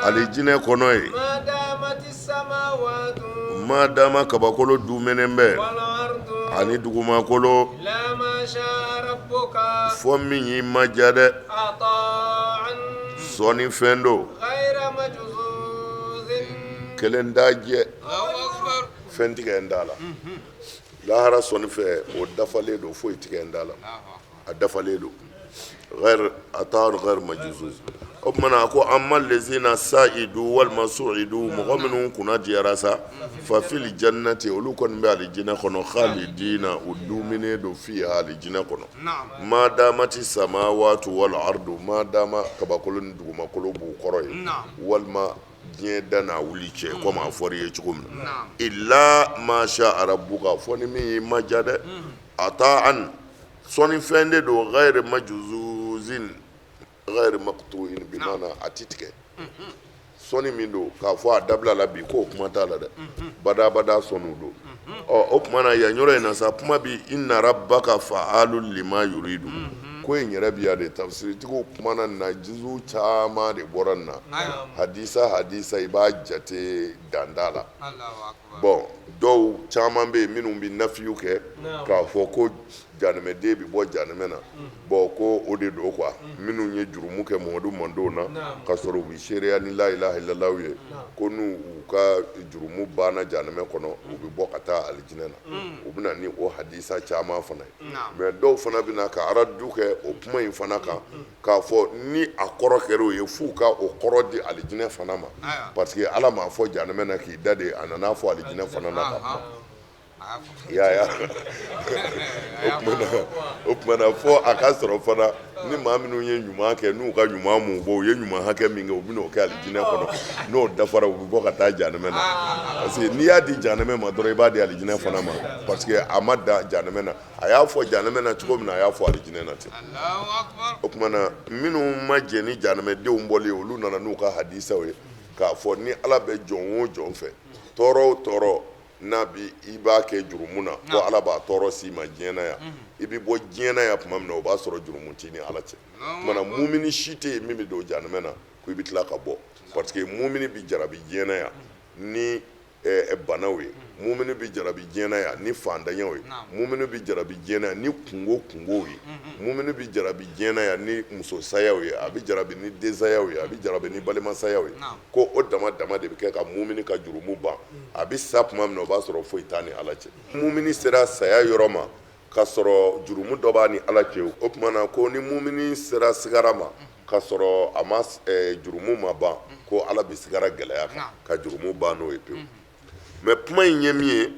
alijinɛ kɔnɔ yen. Ma dama kabakolo dumɛnen bɛ ani dugumakolo, fɔ min y'i ma diya dɛ, sɔnni fɛn don, kelen t'a jɛ, fɛn tigɛ t'a la. Lahara sɔnni fɛ, o dafalen don, foyi tigɛ t'a la, a dafalen don. Ghayr ata'un ghayr majzuz. O tuma na a ko amma lezina sa'idu walima su'idu, mɔgɔ minnu kunna diyara sa, fa fil jannati, olu kɔni bɛ alijinɛ kɔnɔ, khalidina, u duminen don, fiha, alijinɛ kɔnɔ, ma damati samawatu wal ardu, ma dama kabakolo ni dugumakolo b'u kɔrɔ ye, walima diɲɛ da n'a wuli cɛ, komi a fɔra i ye cogo min na, illa ma sha rabbuka, fɔ ni min y'i ma diya dɛ, ata'an, sɔnnifɛn de don, ghayr majzuzin ghayr maqtu'in, bi maana a ti tigɛ. Sɔnni min don k'a fɔ a dabila la bi, k'o kuma t'a la dɛ, badabada sɔnniw don. Ɔ, o tuma na yan yɔrɔ in na sa, kuma bi inna rabbaka fa'alu lima yuridu, ko in yɛrɛ bi yan de. Tafsiritigiw kumana nin na, juzu caman de bɔra nin na, hadisa hadisa, i b'a jate dan t'a la. Bon, dɔw caman bɛ yen minnu bɛ nafiyu kɛ k'a fɔ ko janɛmɛden bɛ bɔ janɛmɛ na. Bon, ko o de don quoi, minnu ye jurumu kɛ Mamadu mantɔn na ka sɔrɔ u bɛ seereya ni la ilaha illallah ye, ko n'u u ka jurumu banna janɛmɛ kɔnɔ, u bɛ bɔ ka taa alijinɛ na. U bɛ na ni o hadisa caman fana ye. Mais dɔw fana bɛ na ka aradu kɛ o kuma in fana kan, k'a fɔ ni a kɔrɔ kɛra o ye, f'u ka o kɔrɔ di alijinɛ fana ma, parce que Ala m'a fɔ janɛmɛ na k'i da de, a nana fɔ alijinɛ fana na ka kuma. I y'a ye, o tuma na fɔ a ka sɔrɔ fana ni maa minnu ye ɲuman kɛ, n'u ka ɲuman m'u bɔ, u ye ɲuman hakɛ min kɛ, u bɛna o kɛ alijinɛ kɔnɔ. N'o dafara, u bɛ bɔ ka taa janɛmɛ na, parce que n'i y'a di janɛmɛ ma dɔrɔn, i b'a di alijinɛ fana ma, parce que a ma dan janɛmɛ na. A y'a fɔ janɛmɛ na cogo min na, a y'a fɔ alijinɛ na ten. O tuma na minnu ma jɛn ni janɛmɛdenw bɔli ye, olu nana n'u ka hadisaw ye k'a fɔ ni Ala bɛ jɔn o jɔn fɛ, tɔɔrɔ o tɔɔrɔ n'a bi i b'a kɛ jurumu na, ko Ala b'a tɔɔrɔ s'i ma diɲɛ na yan, i bɛ bɔ diɲɛ na yan tuma min na, o b'a sɔrɔ jurumu t'i ni Ala cɛ. O tuma na mumini si tɛ yen min bɛ don janɛmɛ na ko i bɛ tila ka bɔ, parce que mumini bɛ jarabi diɲɛ na yan ni banaw ye, mumini bɛ jarabi diɲɛ na yan ni fantanyaw ye, mumini bɛ jarabi diɲɛ na yan ni kunko kunkow ye, mumini bɛ jarabi diɲɛ na yan ni muso sayaw ye, a bɛ jarabi ni den sayaw ye, a bɛ jarabi ni balima sayaw ye. Ko o dama dama de bɛ kɛ ka mumini ka jurumu ban. A bɛ sa tuma min na, o b'a sɔrɔ foyi t'a ni Ala cɛ. Mumini sera saya yɔrɔ ma ka sɔrɔ jurumu dɔ b'a ni Ala cɛ, o tuma na ko ni mumini sera sigara ma ka sɔrɔ a ma jurumu ma ban, ko Ala bɛ sigara gɛlɛya kan ka jurumu ban n'o ye pewu. Mais kuma in ye min ye,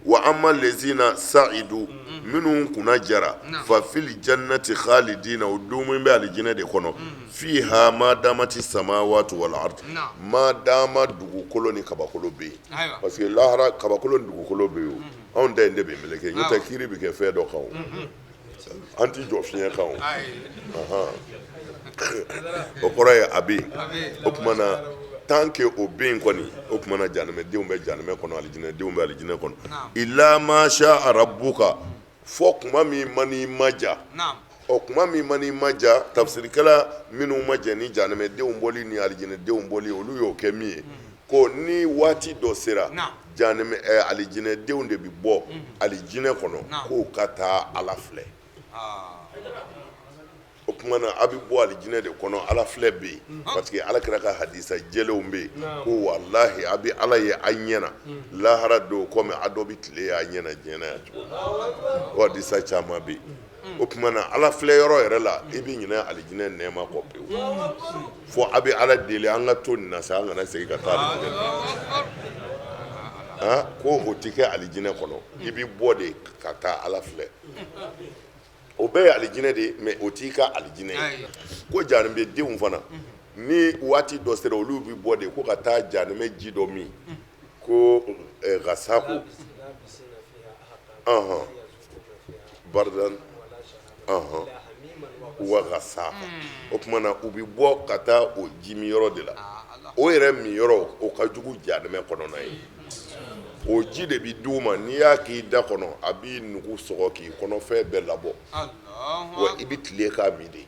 wa amma lezina sa'idu, minnu kunna jara, fa fil jannati khalidina, o duumɛnen bɛ alijinɛ de kɔnɔ, fiha ma damati samawati wal ard, ma dama dugukolo ni kabakolo bɛ yen, parce que lahara kabakolo ni dugukolo bɛ yen, anw ta in de bɛ meleke, n'o tɛ kiiri bɛ kɛ fɛn dɔ kan, o an tɛ jɔ fiɲɛ kan. O kɔrɔ ye a bɛ yen. O tuma na tant que o bɛ yen kɔni, o tuma na janɛmɛdenw bɛ janɛmɛ kɔnɔ, alijinɛdenw bɛ alijinɛ kɔnɔ, illa ma sha rabbuka, fɔ kuma min man'i ma ja. Ɔ, kuma min man'i ma ja, tafsirikɛla minnu ma jɛn ni janɛmɛdenw bɔli ni alijinɛdenw bɔli, olu y'o kɛ min ye, ko ni waati dɔ sera, janɛmɛ alijinɛdenw de bɛ bɔ alijinɛ kɔnɔ k'o ka taa Ala filɛ. O tuma na a bɛ bɔ alijinɛ de kɔnɔ, Ala filɛ bɛ yen, parce que Ala kira ka hadisa jɛlenw bɛ yen ko walahi a bɛ Ala ye a ɲɛ na lahara don komi a dɔ bɛ tile ye a ɲɛ na diɲɛ na yan cogo min. O hadisa caman bɛ yen. O tuma na Ala filɛ yɔrɔ yɛrɛ la, i bɛ ɲinɛ alijinɛ nɛɛma kɔ pewu, fo a bɛ Ala deli an ka to nin na sa, an kana segin ka taa alijinɛ na. Ko o tɛ kɛ alijinɛ kɔnɔ, i bɛ bɔ de ka taa Ala filɛ. O bɛɛ ye alijinɛ de ye, mais o t'i ka alijinɛ ye. Ko janɛmɛdenw fana, ni waati dɔ sera, olu bɛ bɔ de ko ka taa janɛmɛ ji dɔ min, ko gasaku bardan wa gasaka. O tuma na u bɛ bɔ ka taa o ji min yɔrɔ de la. O yɛrɛ min yɔrɔ, o ka jugu janɛmɛ kɔnɔna ye. O ji de bɛ d'u ma, n'i y'a k'i da kɔnɔ, a b'i nugu sɔgɔ k'i kɔnɔfɛn bɛɛ labɔ, wa i bɛ tile k'a min de.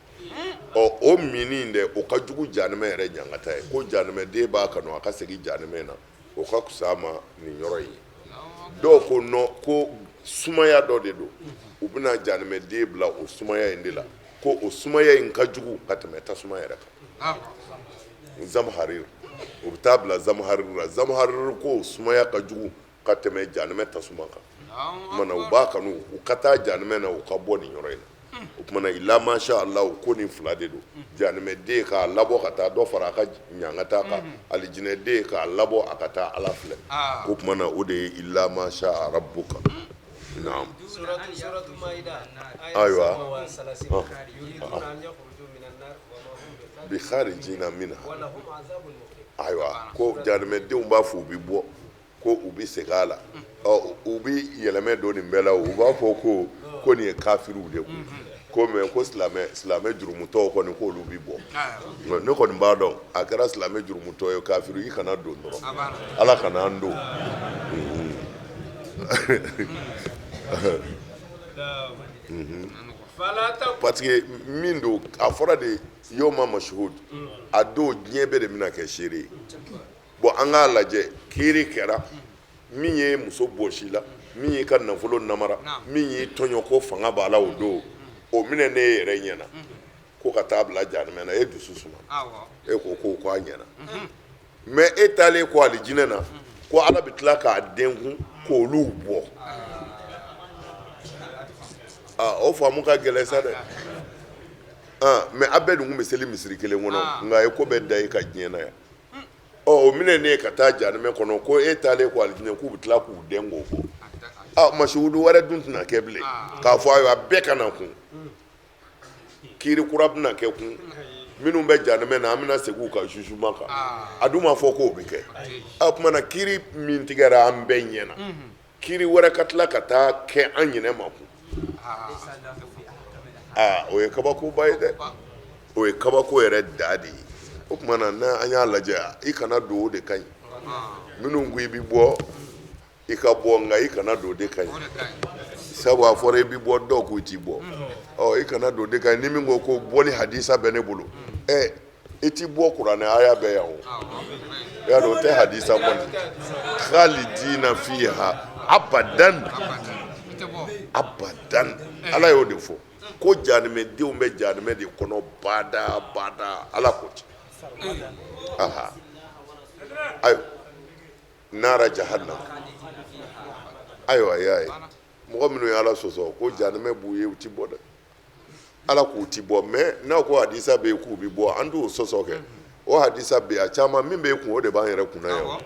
Ɔ, o minni dɛ, o ka jugu janɛmɛ yɛrɛ ɲangata ye, ko janɛmɛden b'a kanu a ka segin janɛmɛ na. O ka fisa a ma nin yɔrɔ in ye. Dɔw ko non, ko sumaya dɔ de don, u bɛna janimɛden bila o sumaya in de la, ko o sumaya in ka jugu ka tɛmɛ tasuma yɛrɛ kan. Zamharir, u bɛ taa bila zamharir la. Zamharir ko sumaya ka jugu ka tɛmɛ janimɛ tasuma kan. O tuma na u b'a kanu u ka taa janimɛ na, u ka bɔ nin yɔrɔ in na. O tuma na illa masha Allah, ko nin fila de don: janimɛden k'a labɔ ka taa dɔ fara a ka ɲangata kan, alijinɛden k'a labɔ a ka taa Ala filɛ. O tuma na o de ye illa masha rabbuka. Naam. Ayiwa, bi kharijina minha. Ayiwa, ko janimɛdenw b'a fɔ u bɛ bɔ, ko u bɛ segin a la, ɔ u bɛ yɛlɛmɛ don nin bɛɛ la. U b'a fɔ ko nin ye kafiriw de ko ko mais ko silamɛ jurumutɔw kɔni, k'olu bɛ bɔ. Ne kɔni b'a dɔn, a kɛra silamɛ jurumutɔ ye, kafiri, i kana don dɔrɔn, Ala kana an don. Parce que min don, a fɔra de yoma mashhud, a don diɲɛ bɛɛ de bɛna kɛ seere ye. Bon, an k'a lajɛ, kiiri kɛra min ye muso bɔsi la, min y'i ka nafolo namara, min y'i tɔɲɔ, ko fanga b'a la, o don o minɛ ne yɛrɛ ɲɛna ko ka taa bila jahanama na, e dusu suma, e ko a ɲɛna. Mais e taalen ko alijinɛ na, ko Ala bɛ tila k'a denkun k'olu bɔ. O faamu ka gɛlɛn sa dɛ. Mais a bɛɛ dun tun bɛ seli misiri kelen kɔnɔ, nka a ye ko bɛɛ da e ka diɲɛ na yan. Ɔ o minɛ ne ka taa jahanama kɔnɔ, ko e taalen ko alijinɛ, k'u bɛ tila k'u den k'o bɔ. Masihudu wɛrɛ dun tɛna kɛ bilen k'a fɔ ayiwa bɛɛ ka na kun, kiiri kura bɛna kɛ kun, minnu bɛ jahanama na, an bɛna segin u ka jugement kan. A dun m'a fɔ k'o bɛ kɛ. A tuma na kiiri min tigɛra an bɛɛ ɲɛ na, kiiri wɛrɛ ka tila ka taa kɛ an ɲinɛ ma kun, aa, o ye kabakoba ye dɛ, o ye kabako yɛrɛ da de ye. O tuma na n'an y'a lajɛ, i kana don, o de ka ɲi. Minnu ko i bɛ bɔ, i ka bɔ, nka i kana don, de ka ɲi, sabu a fɔra i bɛ bɔ, dɔw ko i ti bɔ. Ɔ i kana don, de ka ɲi. Ni min ko ko bɔli hadisa bɛ ne bolo, ɛ i ti bɔ, kuranɛ aya bɛ yan o y'a dɔn o tɛ hadisa kɔni. Khalidina fiha abadan abadan, Ala y'o de fɔ ko jahanamɛdenw bɛ jahanamɛ de kɔnɔ bada bada, Ala ko ten. Aha, ayiwa, nara jahannama. Ayiwa, y'a ye mɔgɔ minnu ye Ala sɔsɔ, ko jahanamɛ b'u ye, u ti bɔ dɛ. Ala k'u ti bɔ. Mais n'aw ko hadisa bɛ yen k'u bɛ bɔ, an t'o sɔsɔ kɛ. O hadisa bɛ yen, a caman min bɛ e kun, o de b'an yɛrɛ kunna yan.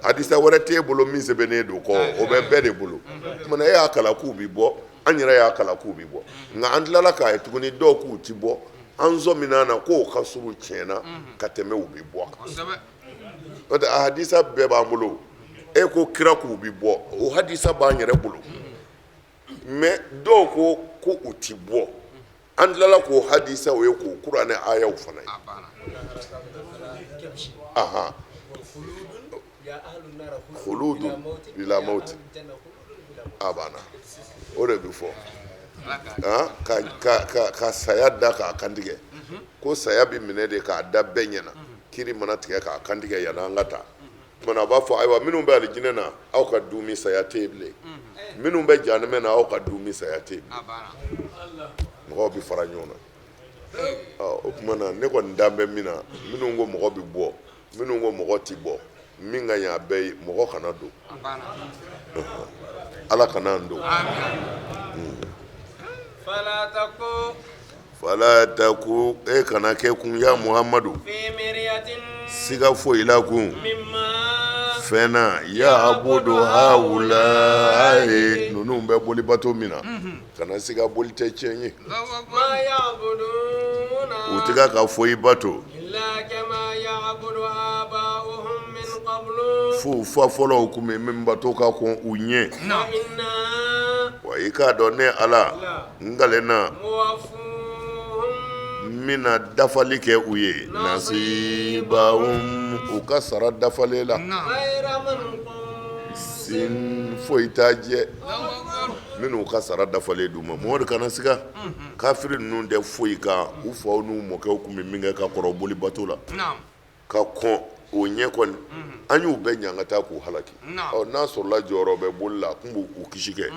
Hadisa wɛrɛ t'e bolo min sɛbɛnnen don kɔ, o bɛ bɛɛ de bolo. Tuma e y'a kalan k'u bɛ bɔ, an yɛrɛ y'a kalan k'u bɛ bɔ, nka an tilala k'a ye tuguni dɔw k'u ti bɔ. An sɔmina na k'o ka surun tiɲɛ na ka tɛmɛ u bɛ bɔ kan. N'o tɛ a hadisa bɛɛ b'an bolo. E ko kira k'u bɛ bɔ, o hadisa b'an yɛrɛ bolo. Mais dɔw ko ko u ti bɔ, an tilala k'o hadisaw ye, k'o kuranɛ ayaw fana ye. Ahan, khuludun bila mawti, a banna. O de bɛ fɔ ka saya da k'a kantigɛ, ko saya bɛ minɛ de k'a da bɛɛ ɲɛna. Kiri mana tigɛ k'a kantigɛ yanni an ka taa, tuma a b'a fɔ ayiwa, minnu bɛ alijinɛ na, aw ka dumi, saya tɛ yen bilen. Minnu bɛ jahanamɛ na, aw ka dumi, saya tɛ yen bilen. Mɔgɔw bɛ fara ɲɔgɔn na. O tuma na ne kɔni dan bɛ min na, minnu ko mɔgɔ bɛ bɔ, minnu ko mɔgɔ tɛ bɔ, min ka ɲi a bɛɛ ye, mɔgɔ kana don, Ala kana an don. Fala taku, e kana kɛ kun, ya Muhamadu, siga foyi la kun fɛn na, yaabudu haulayi, ninnu bɛ boli bato min na, kana siga, boli tɛ tiɲɛ ye, u tɛ ka foyi bato f'u fa fɔlɔw tun bɛ min bato ka kɔn u ɲɛ. Wa i k'a dɔn, ne Ala n kalenna, n bɛna dafali kɛ u ye, nasibahum, u ka sara dafalen la, sin foyi t'a jɛ minnu ka sara dafalen d'u ma. Mɔgɔ de kana siga, kafiri ninnu tɛ foyi kan, u faw n'u mɔkɛw tun bɛ min kɛ ka kɔrɔ boli bato la ka kɔn. O ɲɛ kɔni, an y'u bɛɛ ɲangata k'u halaki. Ɔ, n'a sɔrɔla jɔyɔrɔ bɛ boli la, a tun b'u kisi kɛ.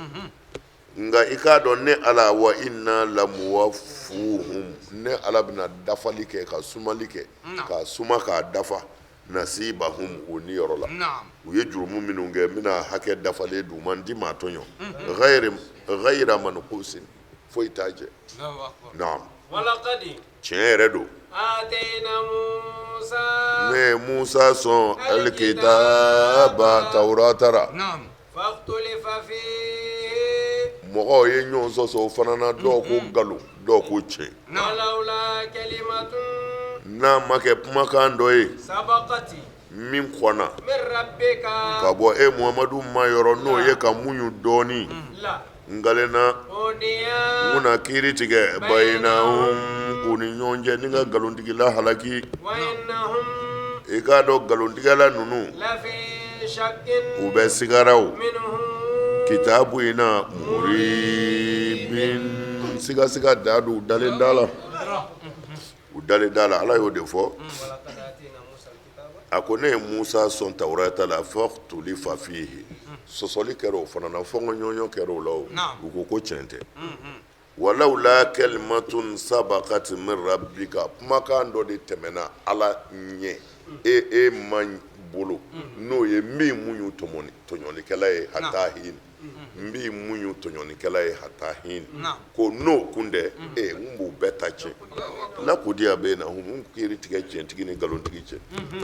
Nka i k'a dɔn, ne Ala, wa inna lamuwafuhum, ne Ala bɛna dafali kɛ, ka sumali kɛ, ka suma k'a dafa, nasibahum, u niyɔrɔ la. U ye jurumu minnu kɛ, n bɛna hakɛ dafalen d'u ma, n ti maa tɔɲɔ, ghayra manqusin, foyi t'a jɛ. Naam, tiɲɛ yɛrɛ don. Ne ye Musa sɔn alikitaba, tawurata ra. Mɔgɔw ye ɲɔgɔn sɔsɔ o fana na, dɔw ko nkalon, dɔw ko tiɲɛ. N'a ma kɛ kumakan dɔ ye min kɔnna ka bɔ e Muhamadu ma yɔrɔ, n'o ye ka muɲu dɔɔnin, n kalenna n kun na kiiri tigɛ bayinahum, u ni ɲɔgɔn cɛ, ni ka nkalontigila halaki. I k'a dɔn, nkalontigɛla ninnu, u bɛ sigara o kitabu in na, muribin, sigasiga da don, u dalen t'a la, u dalen t'a la. Ala y'o de fɔ, a ko ne ye Musa sɔn tawurata la, fakhtulifa fihi, sɔsɔli kɛra o fana na, fɔnkɔɲɔgɔnyɔ kɛra o la. O u ko ko tiɲɛ tɛ. Walawla kalimatun sabakat min rabbika, kumakan dɔ de tɛmɛna Ala ɲɛ e ma bolo, n'o ye n b'i muɲu tɔɲɔlikɛla ye hata hin, n b'i muɲu tɔɲɔlikɛla ye hata hin, ko n'o kun tɛ, e n b'u bɛɛ ta tiɲɛ. Lakudiya bayinahum, n kiiri tigɛ tiɲɛtigi ni nkalontigi cɛ.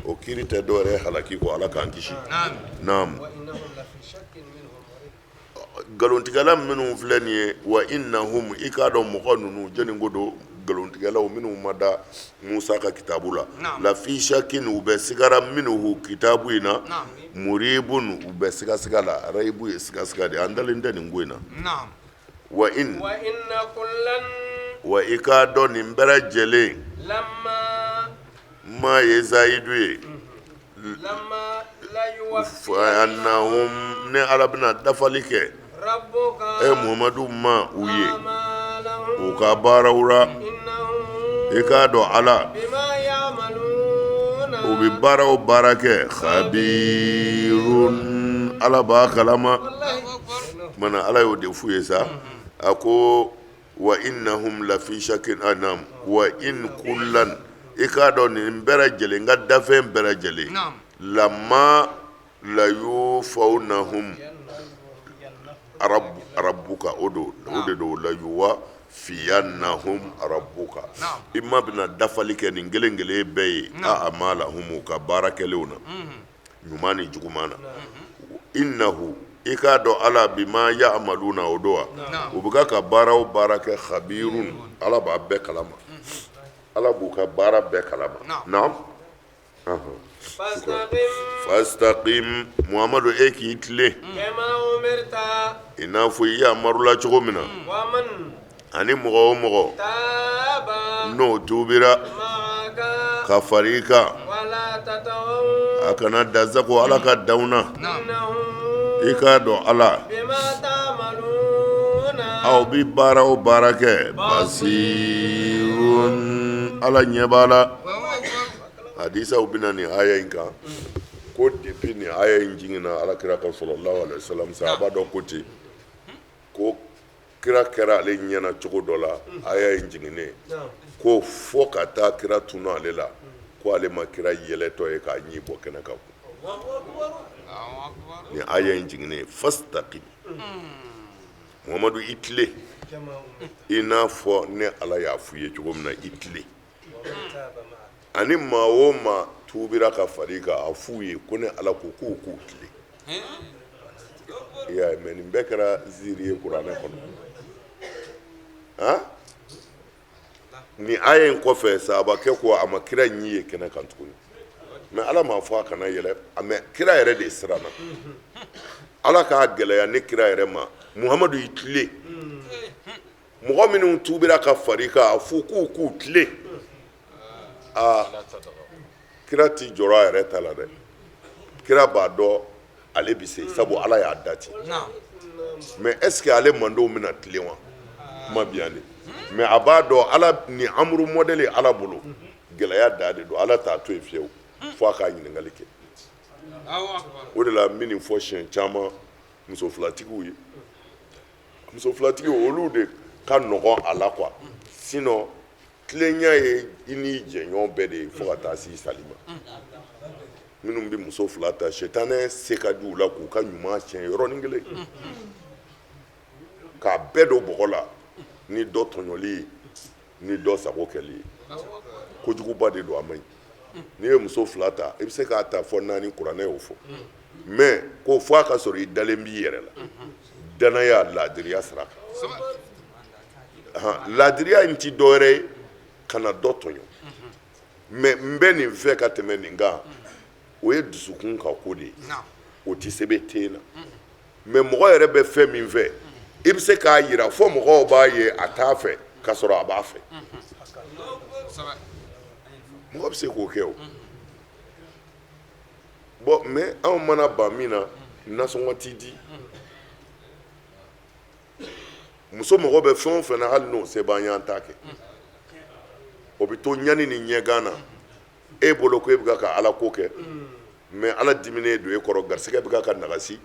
O kiiri tɛ dɔwɛrɛ ye halaki kɔ, Ala k'an kisi. Naam, nkalontigɛla minnu filɛ nin ye, wa innahum, i k'a dɔn mɔgɔ ninnu jɔnni ko don? Nkalontigɛlaw minnu ma da Musa ka kitabu la, lafi shakin, u bɛ sigara, minhu, kitabu in na, muribun, u bɛ sigasiga la. Rayibu ye sigasiga de ye, an dalen tɛ nin ko in na. Wa in, wa i k'a dɔn nin bɛɛ lajɛlen ma ye zayidu ye, annahum, ne Ala bɛna dafali kɛ e Muhamadu ma u ye u ka baaraw la. I k'a dɔn Ala, u bɛ baara o baara kɛ, khabirun, Ala b'a kalama. Mana Ala y'o de f'u ye sa, a ko wa innahum lafi shakin anam wa in kullan, i k'a dɔn nin bɛɛ lajɛlen, n ka dafɛn bɛɛ lajɛlen, lamma layuwafawnahum rabbuka, o don, o de don, layuwafiyannahum rabbuka, i ma bɛna dafali kɛ nin kelen kelen bɛɛ ye, a'malahum, u ka baara kɛlenw na, ɲuman ni juguman na. Innahu, i k'a dɔn Ala, bima ya'maluna, o don wa u bɛ ka baara o baara kɛ, khabirun, Ala b'a bɛɛ kalama, Ala b'u ka baara bɛɛ kalama. Naam, fastaqim, Muhamadu, e k'i tilen i n'a fɔ i yamarula cogo min na, ani mɔgɔ o mɔgɔ n'o tuubira ka fara i kan, a kana dansagon Ala ka danw na. I k'a dɔn Ala, aw bɛ baara o baara kɛ, basirun, Ala ɲɛ b'a la. Hadisaw bɛ na nin aya in kan ko depuis nin aya in jiginna Ala kira kan sallallahu alaihi wasallam, sahaba dɔ ko ten ko kira kɛra ale ɲɛna cogo dɔ la aya in jiginnen, ko fo ka taa kira tunu ale la, ko ale ma kira yɛlɛtɔ ye k'a ɲin bɔ kɛnɛ kan. Nin aya in jiginnen, fastaqim, Muhamadu, i tilen i n'a fɔ ne Ala y'a fɔ i ye cogo min na, i tilen, ani maa o maa tuubira ka fara i kan, a f'u ye ko ne Ala ko k'u k'u tilen. I y'a ye, mais nin bɛɛ kɛra ziiri ye kuranɛ kɔnɔ. Han, nin aya in kɔfɛ, sahabakɛ ko a ma kira ɲin ye kɛnɛ kan tuguni, mais Ala m'a fɔ a kana yɛlɛ, mais kira yɛrɛ de siranna. Ala k'a gɛlɛya ne kira yɛrɛ ma, Muhamadu, i tilen, mɔgɔ minnu tuubira ka fara i kan, a fɔ k'u k'u tilen. Aa, kira ti jɔrɔ a yɛrɛ ta la dɛ, kira b'a dɔn ale bɛ se, sabu Ala y'a da ten. Mais est ce que ale mandenw bɛna tilen wa? Kuma bi yan de. Mais a b'a dɔn Ala ni amuru mɔdɛli Ala bolo, gɛlɛya da de don, Ala t'a to yen fiyewu. fo a k'a ɲininkali kɛ. O de la n bɛ nin fɔ siɲɛ caman muso filatigiw ye. Muso filatigiw, olu de ka nɔgɔn a la quoi. Sinon tilenya ye i n'i jɛɲɔgɔn bɛɛ de ye fo ka taa se sali ma. Minnu bɛ muso fila ta, sitanɛ se ka di u la k'u ka ɲuman tiɲɛ yɔrɔnin kelen, k'a bɛɛ don bɔgɔ la ni dɔ tɔɲɔli ye, ni dɔ sago kɛli ye. Kojuguba de don, a man ɲi. N'i ye muso fila ta, i bɛ se k'a ta fɔ naani, kuranɛ y'o fɔ, mais ko fo a ka sɔrɔ i dalen b'i yɛrɛ la, danaya laadiriya sira kan. Laadiriya in ti dɔwɛrɛ ye kana dɔ tɔɲɔ, mais n bɛ nin fɛ ka tɛmɛ nin kan, o ye dusukun ka ko de ye, o tɛ sɛbɛn ten na. Mais mɔgɔ yɛrɛ bɛ fɛn min fɛ, i bɛ se k'a yira fo mɔgɔw b'a ye a t'a fɛ ka sɔrɔ a b'a fɛ. Mɔgɔ bɛ se k'o kɛ o. Bon, mais anw mana ban min na, nasɔngɔ ti di. Muso mago bɛ fɛn o fɛn na, hali n'o se b'an y'an t'a kɛ. O bɛ to ɲani ni ɲɛgan na e bolo ko e bɛ ka ala ko kɛ, mais ala diminen don e kɔrɔ, garisɛgɛ bɛ ka nagasi,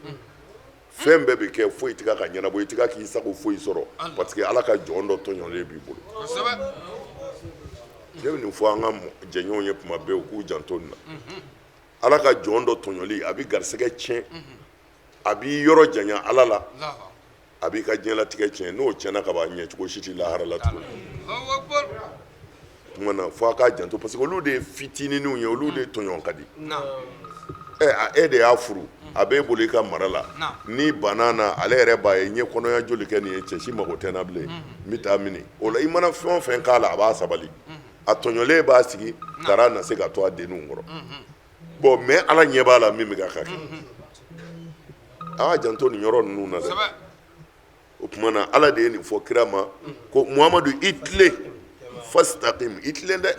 fɛn bɛɛ bɛ kɛ, foyi tɛ ka ɲɛnabɔ, i tɛ k'i sago foyi sɔrɔ, parce que ala ka jɔn dɔ tɔɲɔlen b'i bolo. Ne bɛ nin fɔ an ka jɛɲɔgɔnw ye tuma bɛɛ, u k'u janto nin na. Ala ka jɔn dɔ tɔɲɔli, a bɛ garisɛgɛ tiɲɛ, a b'i yɔrɔ janya ala la, a b'i ka diɲɛlatigɛ tiɲɛ. N'o tiɲɛna ka ban, ɲɛcogo si tɛ lahara la tuguni. Tuma na fo a k'a janto, parce que olu de ye fitininw ye, olu de tɔɲɔ ka di. Ɛ, e de y'a furu, a b'e bolo i ka mara la. N'i banna na, ale yɛrɛ b'a ye n ye kɔnɔya joli kɛ nin ye, cɛ si mago tɛ n na bilen, n bɛ taa mini. O la, i mana fɛn o fɛn k'a la, a b'a sabali. A tɔɲɔlen b'a sigi tara na se ka to a denninw kɔrɔ. Bon, mais ala ɲɛ b'a la min bɛ ka kɛ. A y'a janto nin yɔrɔ ninnu na dɛ. O tuma na, ala de ye nin fɔ kira ma ko Muhamadu, i tilen, fastaqim, i tilen dɛ,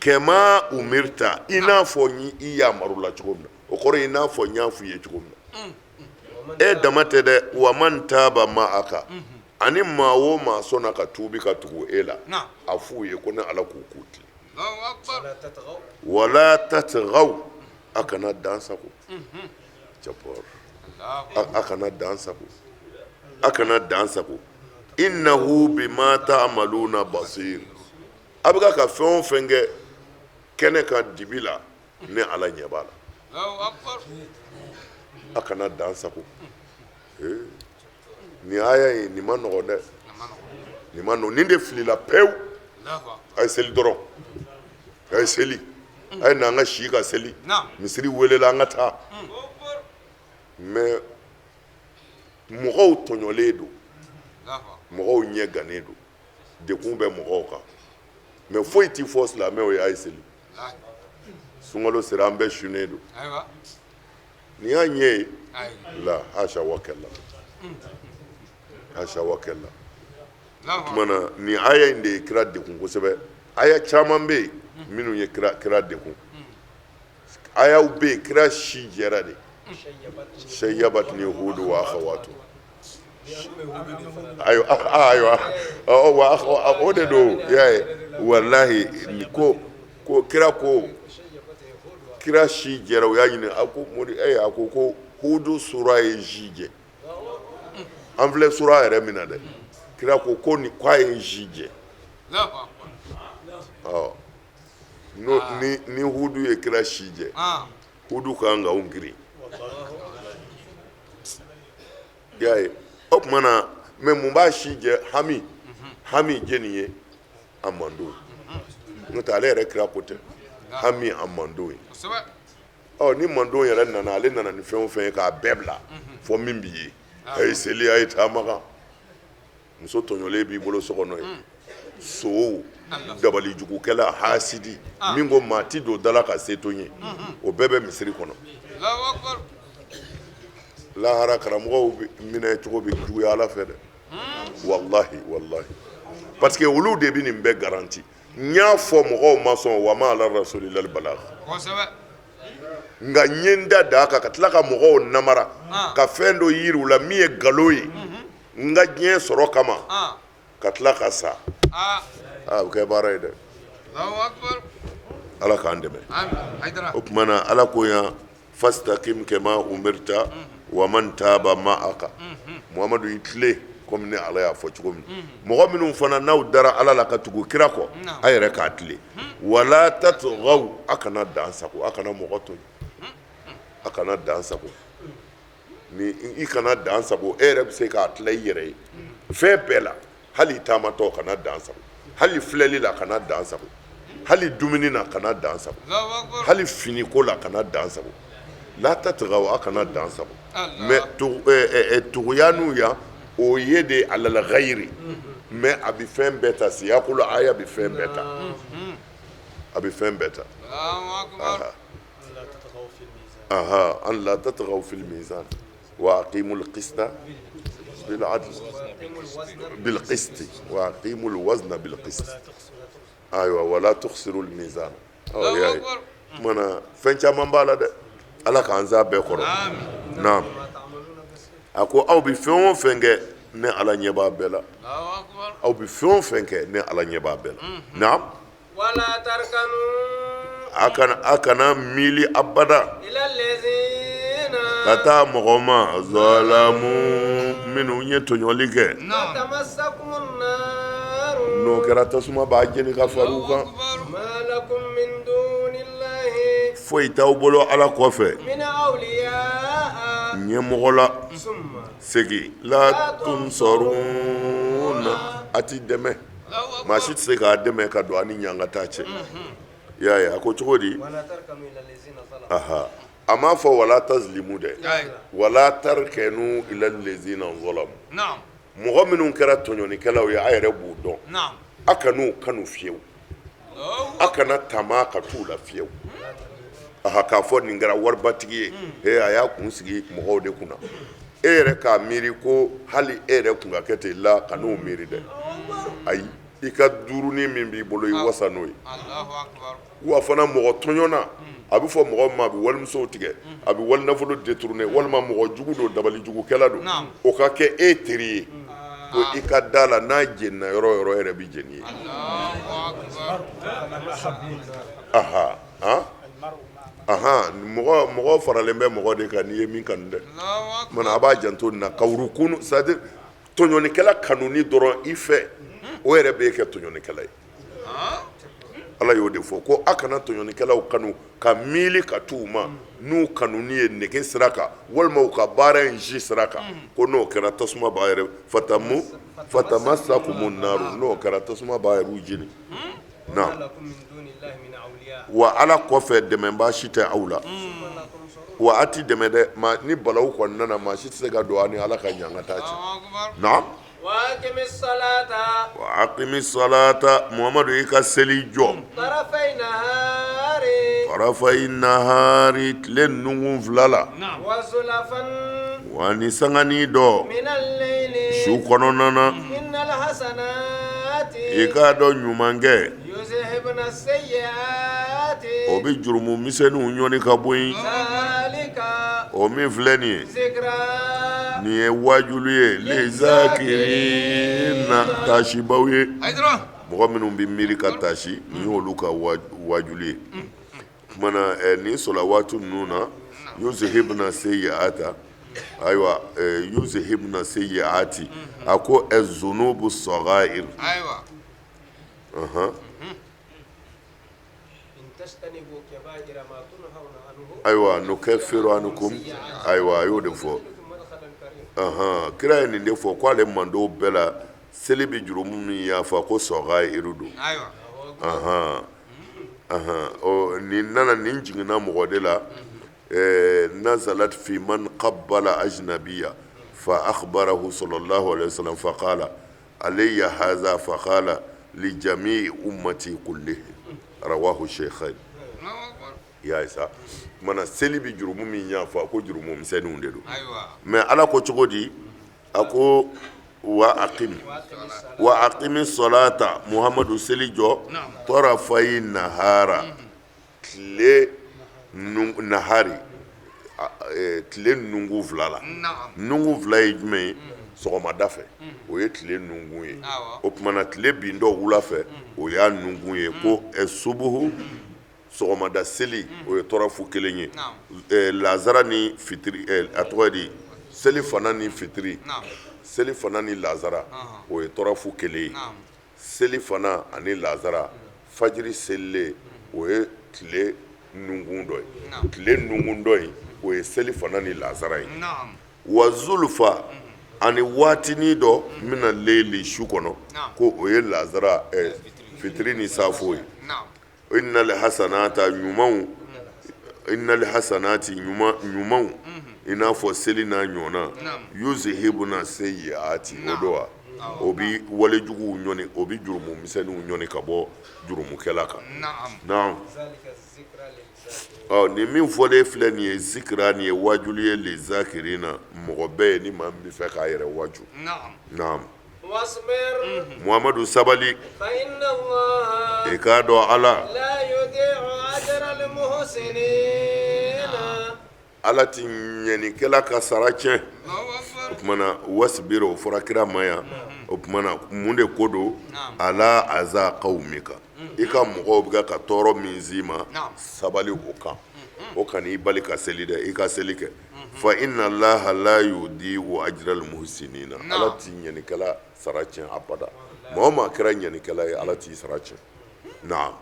kama umirta, i n'a fɔ n i yamarula cogo min na. O kɔrɔ, i n'a fɔ n y'a fɔ i ye cogo min na. E dama tɛ dɛ, wa man taba ma'aka, ani maa o maa sɔnna ka tuubi ka tugu e la, a f'u ye ko ne ala k'u k'u tilen. Wala tatgaw, a kana dan sago. Jabor, a kana dan sago, a kana dan sago. Innahu bima ta'maluna basir. A bɛ ka fɛn o fɛn kɛ kɛnɛ kan, dibi la, ne ala ɲɛ b'a la. A kana dan sago. Nin aya in, nin ma nɔgɔn dɛ, nin ma nɔgɔn. Nin de filila pewu. A ye seli dɔrɔn, a ye seli, a ye na an ka si ka seli, misiri welela, an ka taa. Mais mɔgɔw tɔɲɔlen don, mɔgɔw ɲɛ gannen don, degun bɛ mɔgɔw kan, mais foyi tɛ fɔ silamɛw ye a ye seli. Sunkalo sera, an bɛɛ sunnen don. Nin y'a ɲɛ ye la, hasha wa kalla, hasha wa kalla. O tuma na, nin aya in de ye kira degun kosɛbɛ. Aya caman bɛ yen minnu ye kira degun. Ayaw bɛ yen, kira si jɛra de. Shayyabatni Hudu wa akhawatu. Ayiwa, ayiwa, wa o de don. I y'a ye, walahi, ko kira ko kira si jɛra. U y'a ɲini, a ko mori a ko Hudu sura ye si jɛ. An filɛ sura yɛrɛ min na dɛ, kira ko ko nin k'a ye n si jɛ. Ɔ, ni ni Hudu ye kira si jɛ, Hudu ka kan ka anw girin. I y'a ye, o tuma na, mais mun b'a si jɛ? Hami, hami jɛni ye a mando, n'o tɛ ale yɛrɛ kira ko tɛ, hami a mando ye. Ɔ, ni mando yɛrɛ nana, ale nana ni fɛn o fɛn ye k'a bɛɛ bila, fɔ min b'i ye, a ye seli, a ye taa Makan. Muso tɔɲɔlen b'i bolo so kɔnɔ ye, sow, dabalijugukɛla, hasidi min ko maa ti don da la ka se to n ye, o bɛɛ bɛ misiri kɔnɔ. Lahara, karamɔgɔw minɛ cogo bɛ juguya ala fɛ dɛ, walahi, walahi, parce que olu de bɛ nin bɛɛ garanti. N y'a fɔ, mɔgɔw ma sɔn. Wa ma ala rasuli illal balagh. Nka n ye n da d'a kan ka tila ka mɔgɔw namara ka fɛn dɔ yiri u la min ye nkalon ye n ka diɲɛ sɔrɔ kama, ka tila ka sa. A bɛ kɛ baara ye dɛ. Ala k'an dɛmɛ. O tuma na Ala ko yan fastakim kama umirta wa man taba ma'aka. Muhamadu i tilen komi ne Ala y'a fɔ cogo min. Mɔgɔ minnu fana n'aw dara Ala la ka tugu kira kɔ, a yɛrɛ k'a tilen. Wala tatgaw, a kana dan sago, a kana mɔgɔ tɔɲɔ, a kana dan sago. Ni i kana dan sago, e yɛrɛ bɛ se k'a tila i yɛrɛ ye fɛn bɛɛ la. Hali taamatɔ kana dan sago, hali filɛli la kana dan sago, hali dumuni na kana dan sago, hali finiko la kana dan sago. La tatgaw, a kana dan sago. Mais tuguyanu yan, o ye de alal gayiri, mais a bɛ fɛn bɛɛ ta. Siyakul aya bɛ fɛn bɛɛ ta, a bɛ fɛn bɛɛ ta. An la tatgaw fil mizan wa aqimul qista bil adl bil qisti wa aqimul wazna bil qist. Ayiwa, wala tukhsirul mizan. Tuma na fɛn caman b'a la dɛ. Ala k'an s'a bɛɛ kɔrɔ. Naam. A ko aw bɛ fɛn o fɛn kɛ, ne Ala ɲɛ b'a bɛɛ la. Aw bɛ fɛn o fɛn kɛ, ne Ala ɲɛ b'a bɛɛ la. Naam. A kana a kana miiri abada ka taa mɔgɔ ma zalamu, minnu ye tɔɲɔli kɛ. N'o kɛra, tasuma b'a jeni ka fara u kan. Foyi t'aw bolo Ala kɔfɛ ɲɛmɔgɔ la. Segin la tunsaruna, a ti dɛmɛ. Maa si tɛ se k'a dɛmɛ ka don a ni ɲangata cɛ. I y'a ye, a ko cogo di? A m'a fɔ wala tazlimu dɛ, wala tarkanu ila lezina zalamu. Mɔgɔ minnu kɛra tɔɲɔnikɛlaw ye, a yɛrɛ b'u dɔn, a kan'u kanu fiyewu, a kana taama ka t'u la fiyewu. Aha, k'a fɔ nin kɛra waribatigi ye, a y'a kun sigi mɔgɔw de kunna. E yɛrɛ k'a miiri ko hali e yɛrɛ kun ka kɛ ten la, kan'o miiri dɛ. Ayi, i ka duurunin min b'i bolo, i wasa n'o ye. Wa fana mɔgɔ tɔɲɔna, a bɛ fɔ mɔgɔ ma a bɛ walimusow tigɛ, a bɛ walinafolo détourner, walima mɔgɔ jugu don, dabalijugukɛla don, o ka kɛ e teri ye, ko i ka da la, n'a jenina yɔrɔ o yɔrɔ, e yɛrɛ bɛ jeni ye. Aha, ahan, mɔgɔ faralen bɛ mɔgɔ de kan n'i ye min kanu dɛ. Mana a b'a janto nin na, ka wurukunu, c'est à dire tɔɲɔnikɛla kanuni dɔrɔn i fɛ, o yɛrɛ b'e kɛ tɔɲɔnikɛla ye. Ala y'o de fɔ ko a kana tɔɲɔnikɛlaw kanu ka miiri ka t'u ma n'u kanuni ye nege sira kan walima u ka baara in si sira kan, ko n'o kɛra, tasuma b'a yɛrɛ fatamu fatamassakumu naru, n'o kɛra, tasuma b'a yɛrɛ jeni. Na wa Ala kɔfɛ dɛmɛbaa si tɛ aw la, wa a ti dɛmɛ dɛ. Ma ni balawu kɔni nana, maa si tɛ se ka don a ni Ala ka ɲangata cɛ. Naam. Wa aqimi salata, Muhamadu, i ka seli jɔ tarafayi nahari, tile nukun fila la, wa ni sanganin dɔ su kɔnɔna na. I k'a dɔn ɲumankɛ, o bɛ jurumu misɛnninw ɲɔni ka bɔ yen. O min filɛ nin ye, nin ye wajulu ye lizakirina, taasibaw ye. Mɔgɔ minnu bɛ miiri ka taasi, nin y'olu ka wajulu ye. Tuma na nin sɔlawatu ninnu na, yuzhibna seyiata, ayiwa, yuzhibna seyiati, a ko zunubu sagair. Ayiwa, nukaffiru ankum, ayiwa, a y'o de fɔ. Kira ye nin de fɔ ko ale mantɔn bɛɛ la, seli bɛ jurumu min yafa, ko sɔgaayiru don. Nin nana, nin jiginna mɔgɔ de la. Nazalat fi man qabbala ajnabiya fa akhbarahu sallallahu alayhi wa sallam fa qala alayya haza fa qala li jami'i ummati kullihi rawahu shaykhayn. I y'a ye sa, mana seli bɛ jurumu min yafa, ko jurumu misɛnninw de don. Mais Ala ko cogo di? A ko wa aqim wa aqimi salata, Muhamadu, seli jɔ tarafayi nahara, tile nahari, tile nukun fila la. Nukun fila ye jumɛn ye? Sɔgɔmada fɛ, o ye tile nukun ye. O tuma na tile bintɔ wula fɛ, o y'a nukun ye. Ko subuhu. Sɔgɔmada seli o ye tɔrɔfu kelen ye, lazara ni fitiri, a tɔgɔ di, selifana ni fitiri, selifana ni lazara o ye tɔrɔfu kelen ye, selifana ani lazara fajiri selilen o ye tile nukun dɔ ye, tile nukun dɔ in o ye selifana ni lazara ye. Wa zulufa ani waatinin dɔ mina leyili su kɔnɔ, ko o ye lazara fitiri ni safo ye. Innal hasanata ɲumanw, innal hasanati ɲumanw, i n'a fɔ seli n'a ɲɔgɔnna, yuzhibuna seyiati, o don wa o bɛ walejuguw ɲɔni, o bɛ jurumu misɛnninw ɲɔni ka bɔ jurumukɛla kan. Naam. Ɔ nin min fɔlen filɛ nin ye, zikira, nin ye wajuli ye, lizakirina, mɔgɔ bɛɛ ye ni maa min bɛ fɛ k'a yɛrɛ waju. Naam. Muhamadu sabali, i k'a dɔn Ala Ala tɛ ɲɛnikɛla ka sara tiɲɛ. O tuma na wasibiri o fɔra kira ma yan. O tuma na mun de ko don? Ala aza kawmika, i ka mɔgɔw bɛ ka tɔɔrɔ min s'i ma, sabali o kan, o kan'i bali ka seli dɛ, i ka seli kɛ. Fa inna allaha la yudiu ajral muhsinina, Ala tɛ ɲɛnikɛla sara tiɲɛ abada. Maa o maa kɛra ɲɛnikɛla ye, Ala t'i sara tiɲɛ. Naam.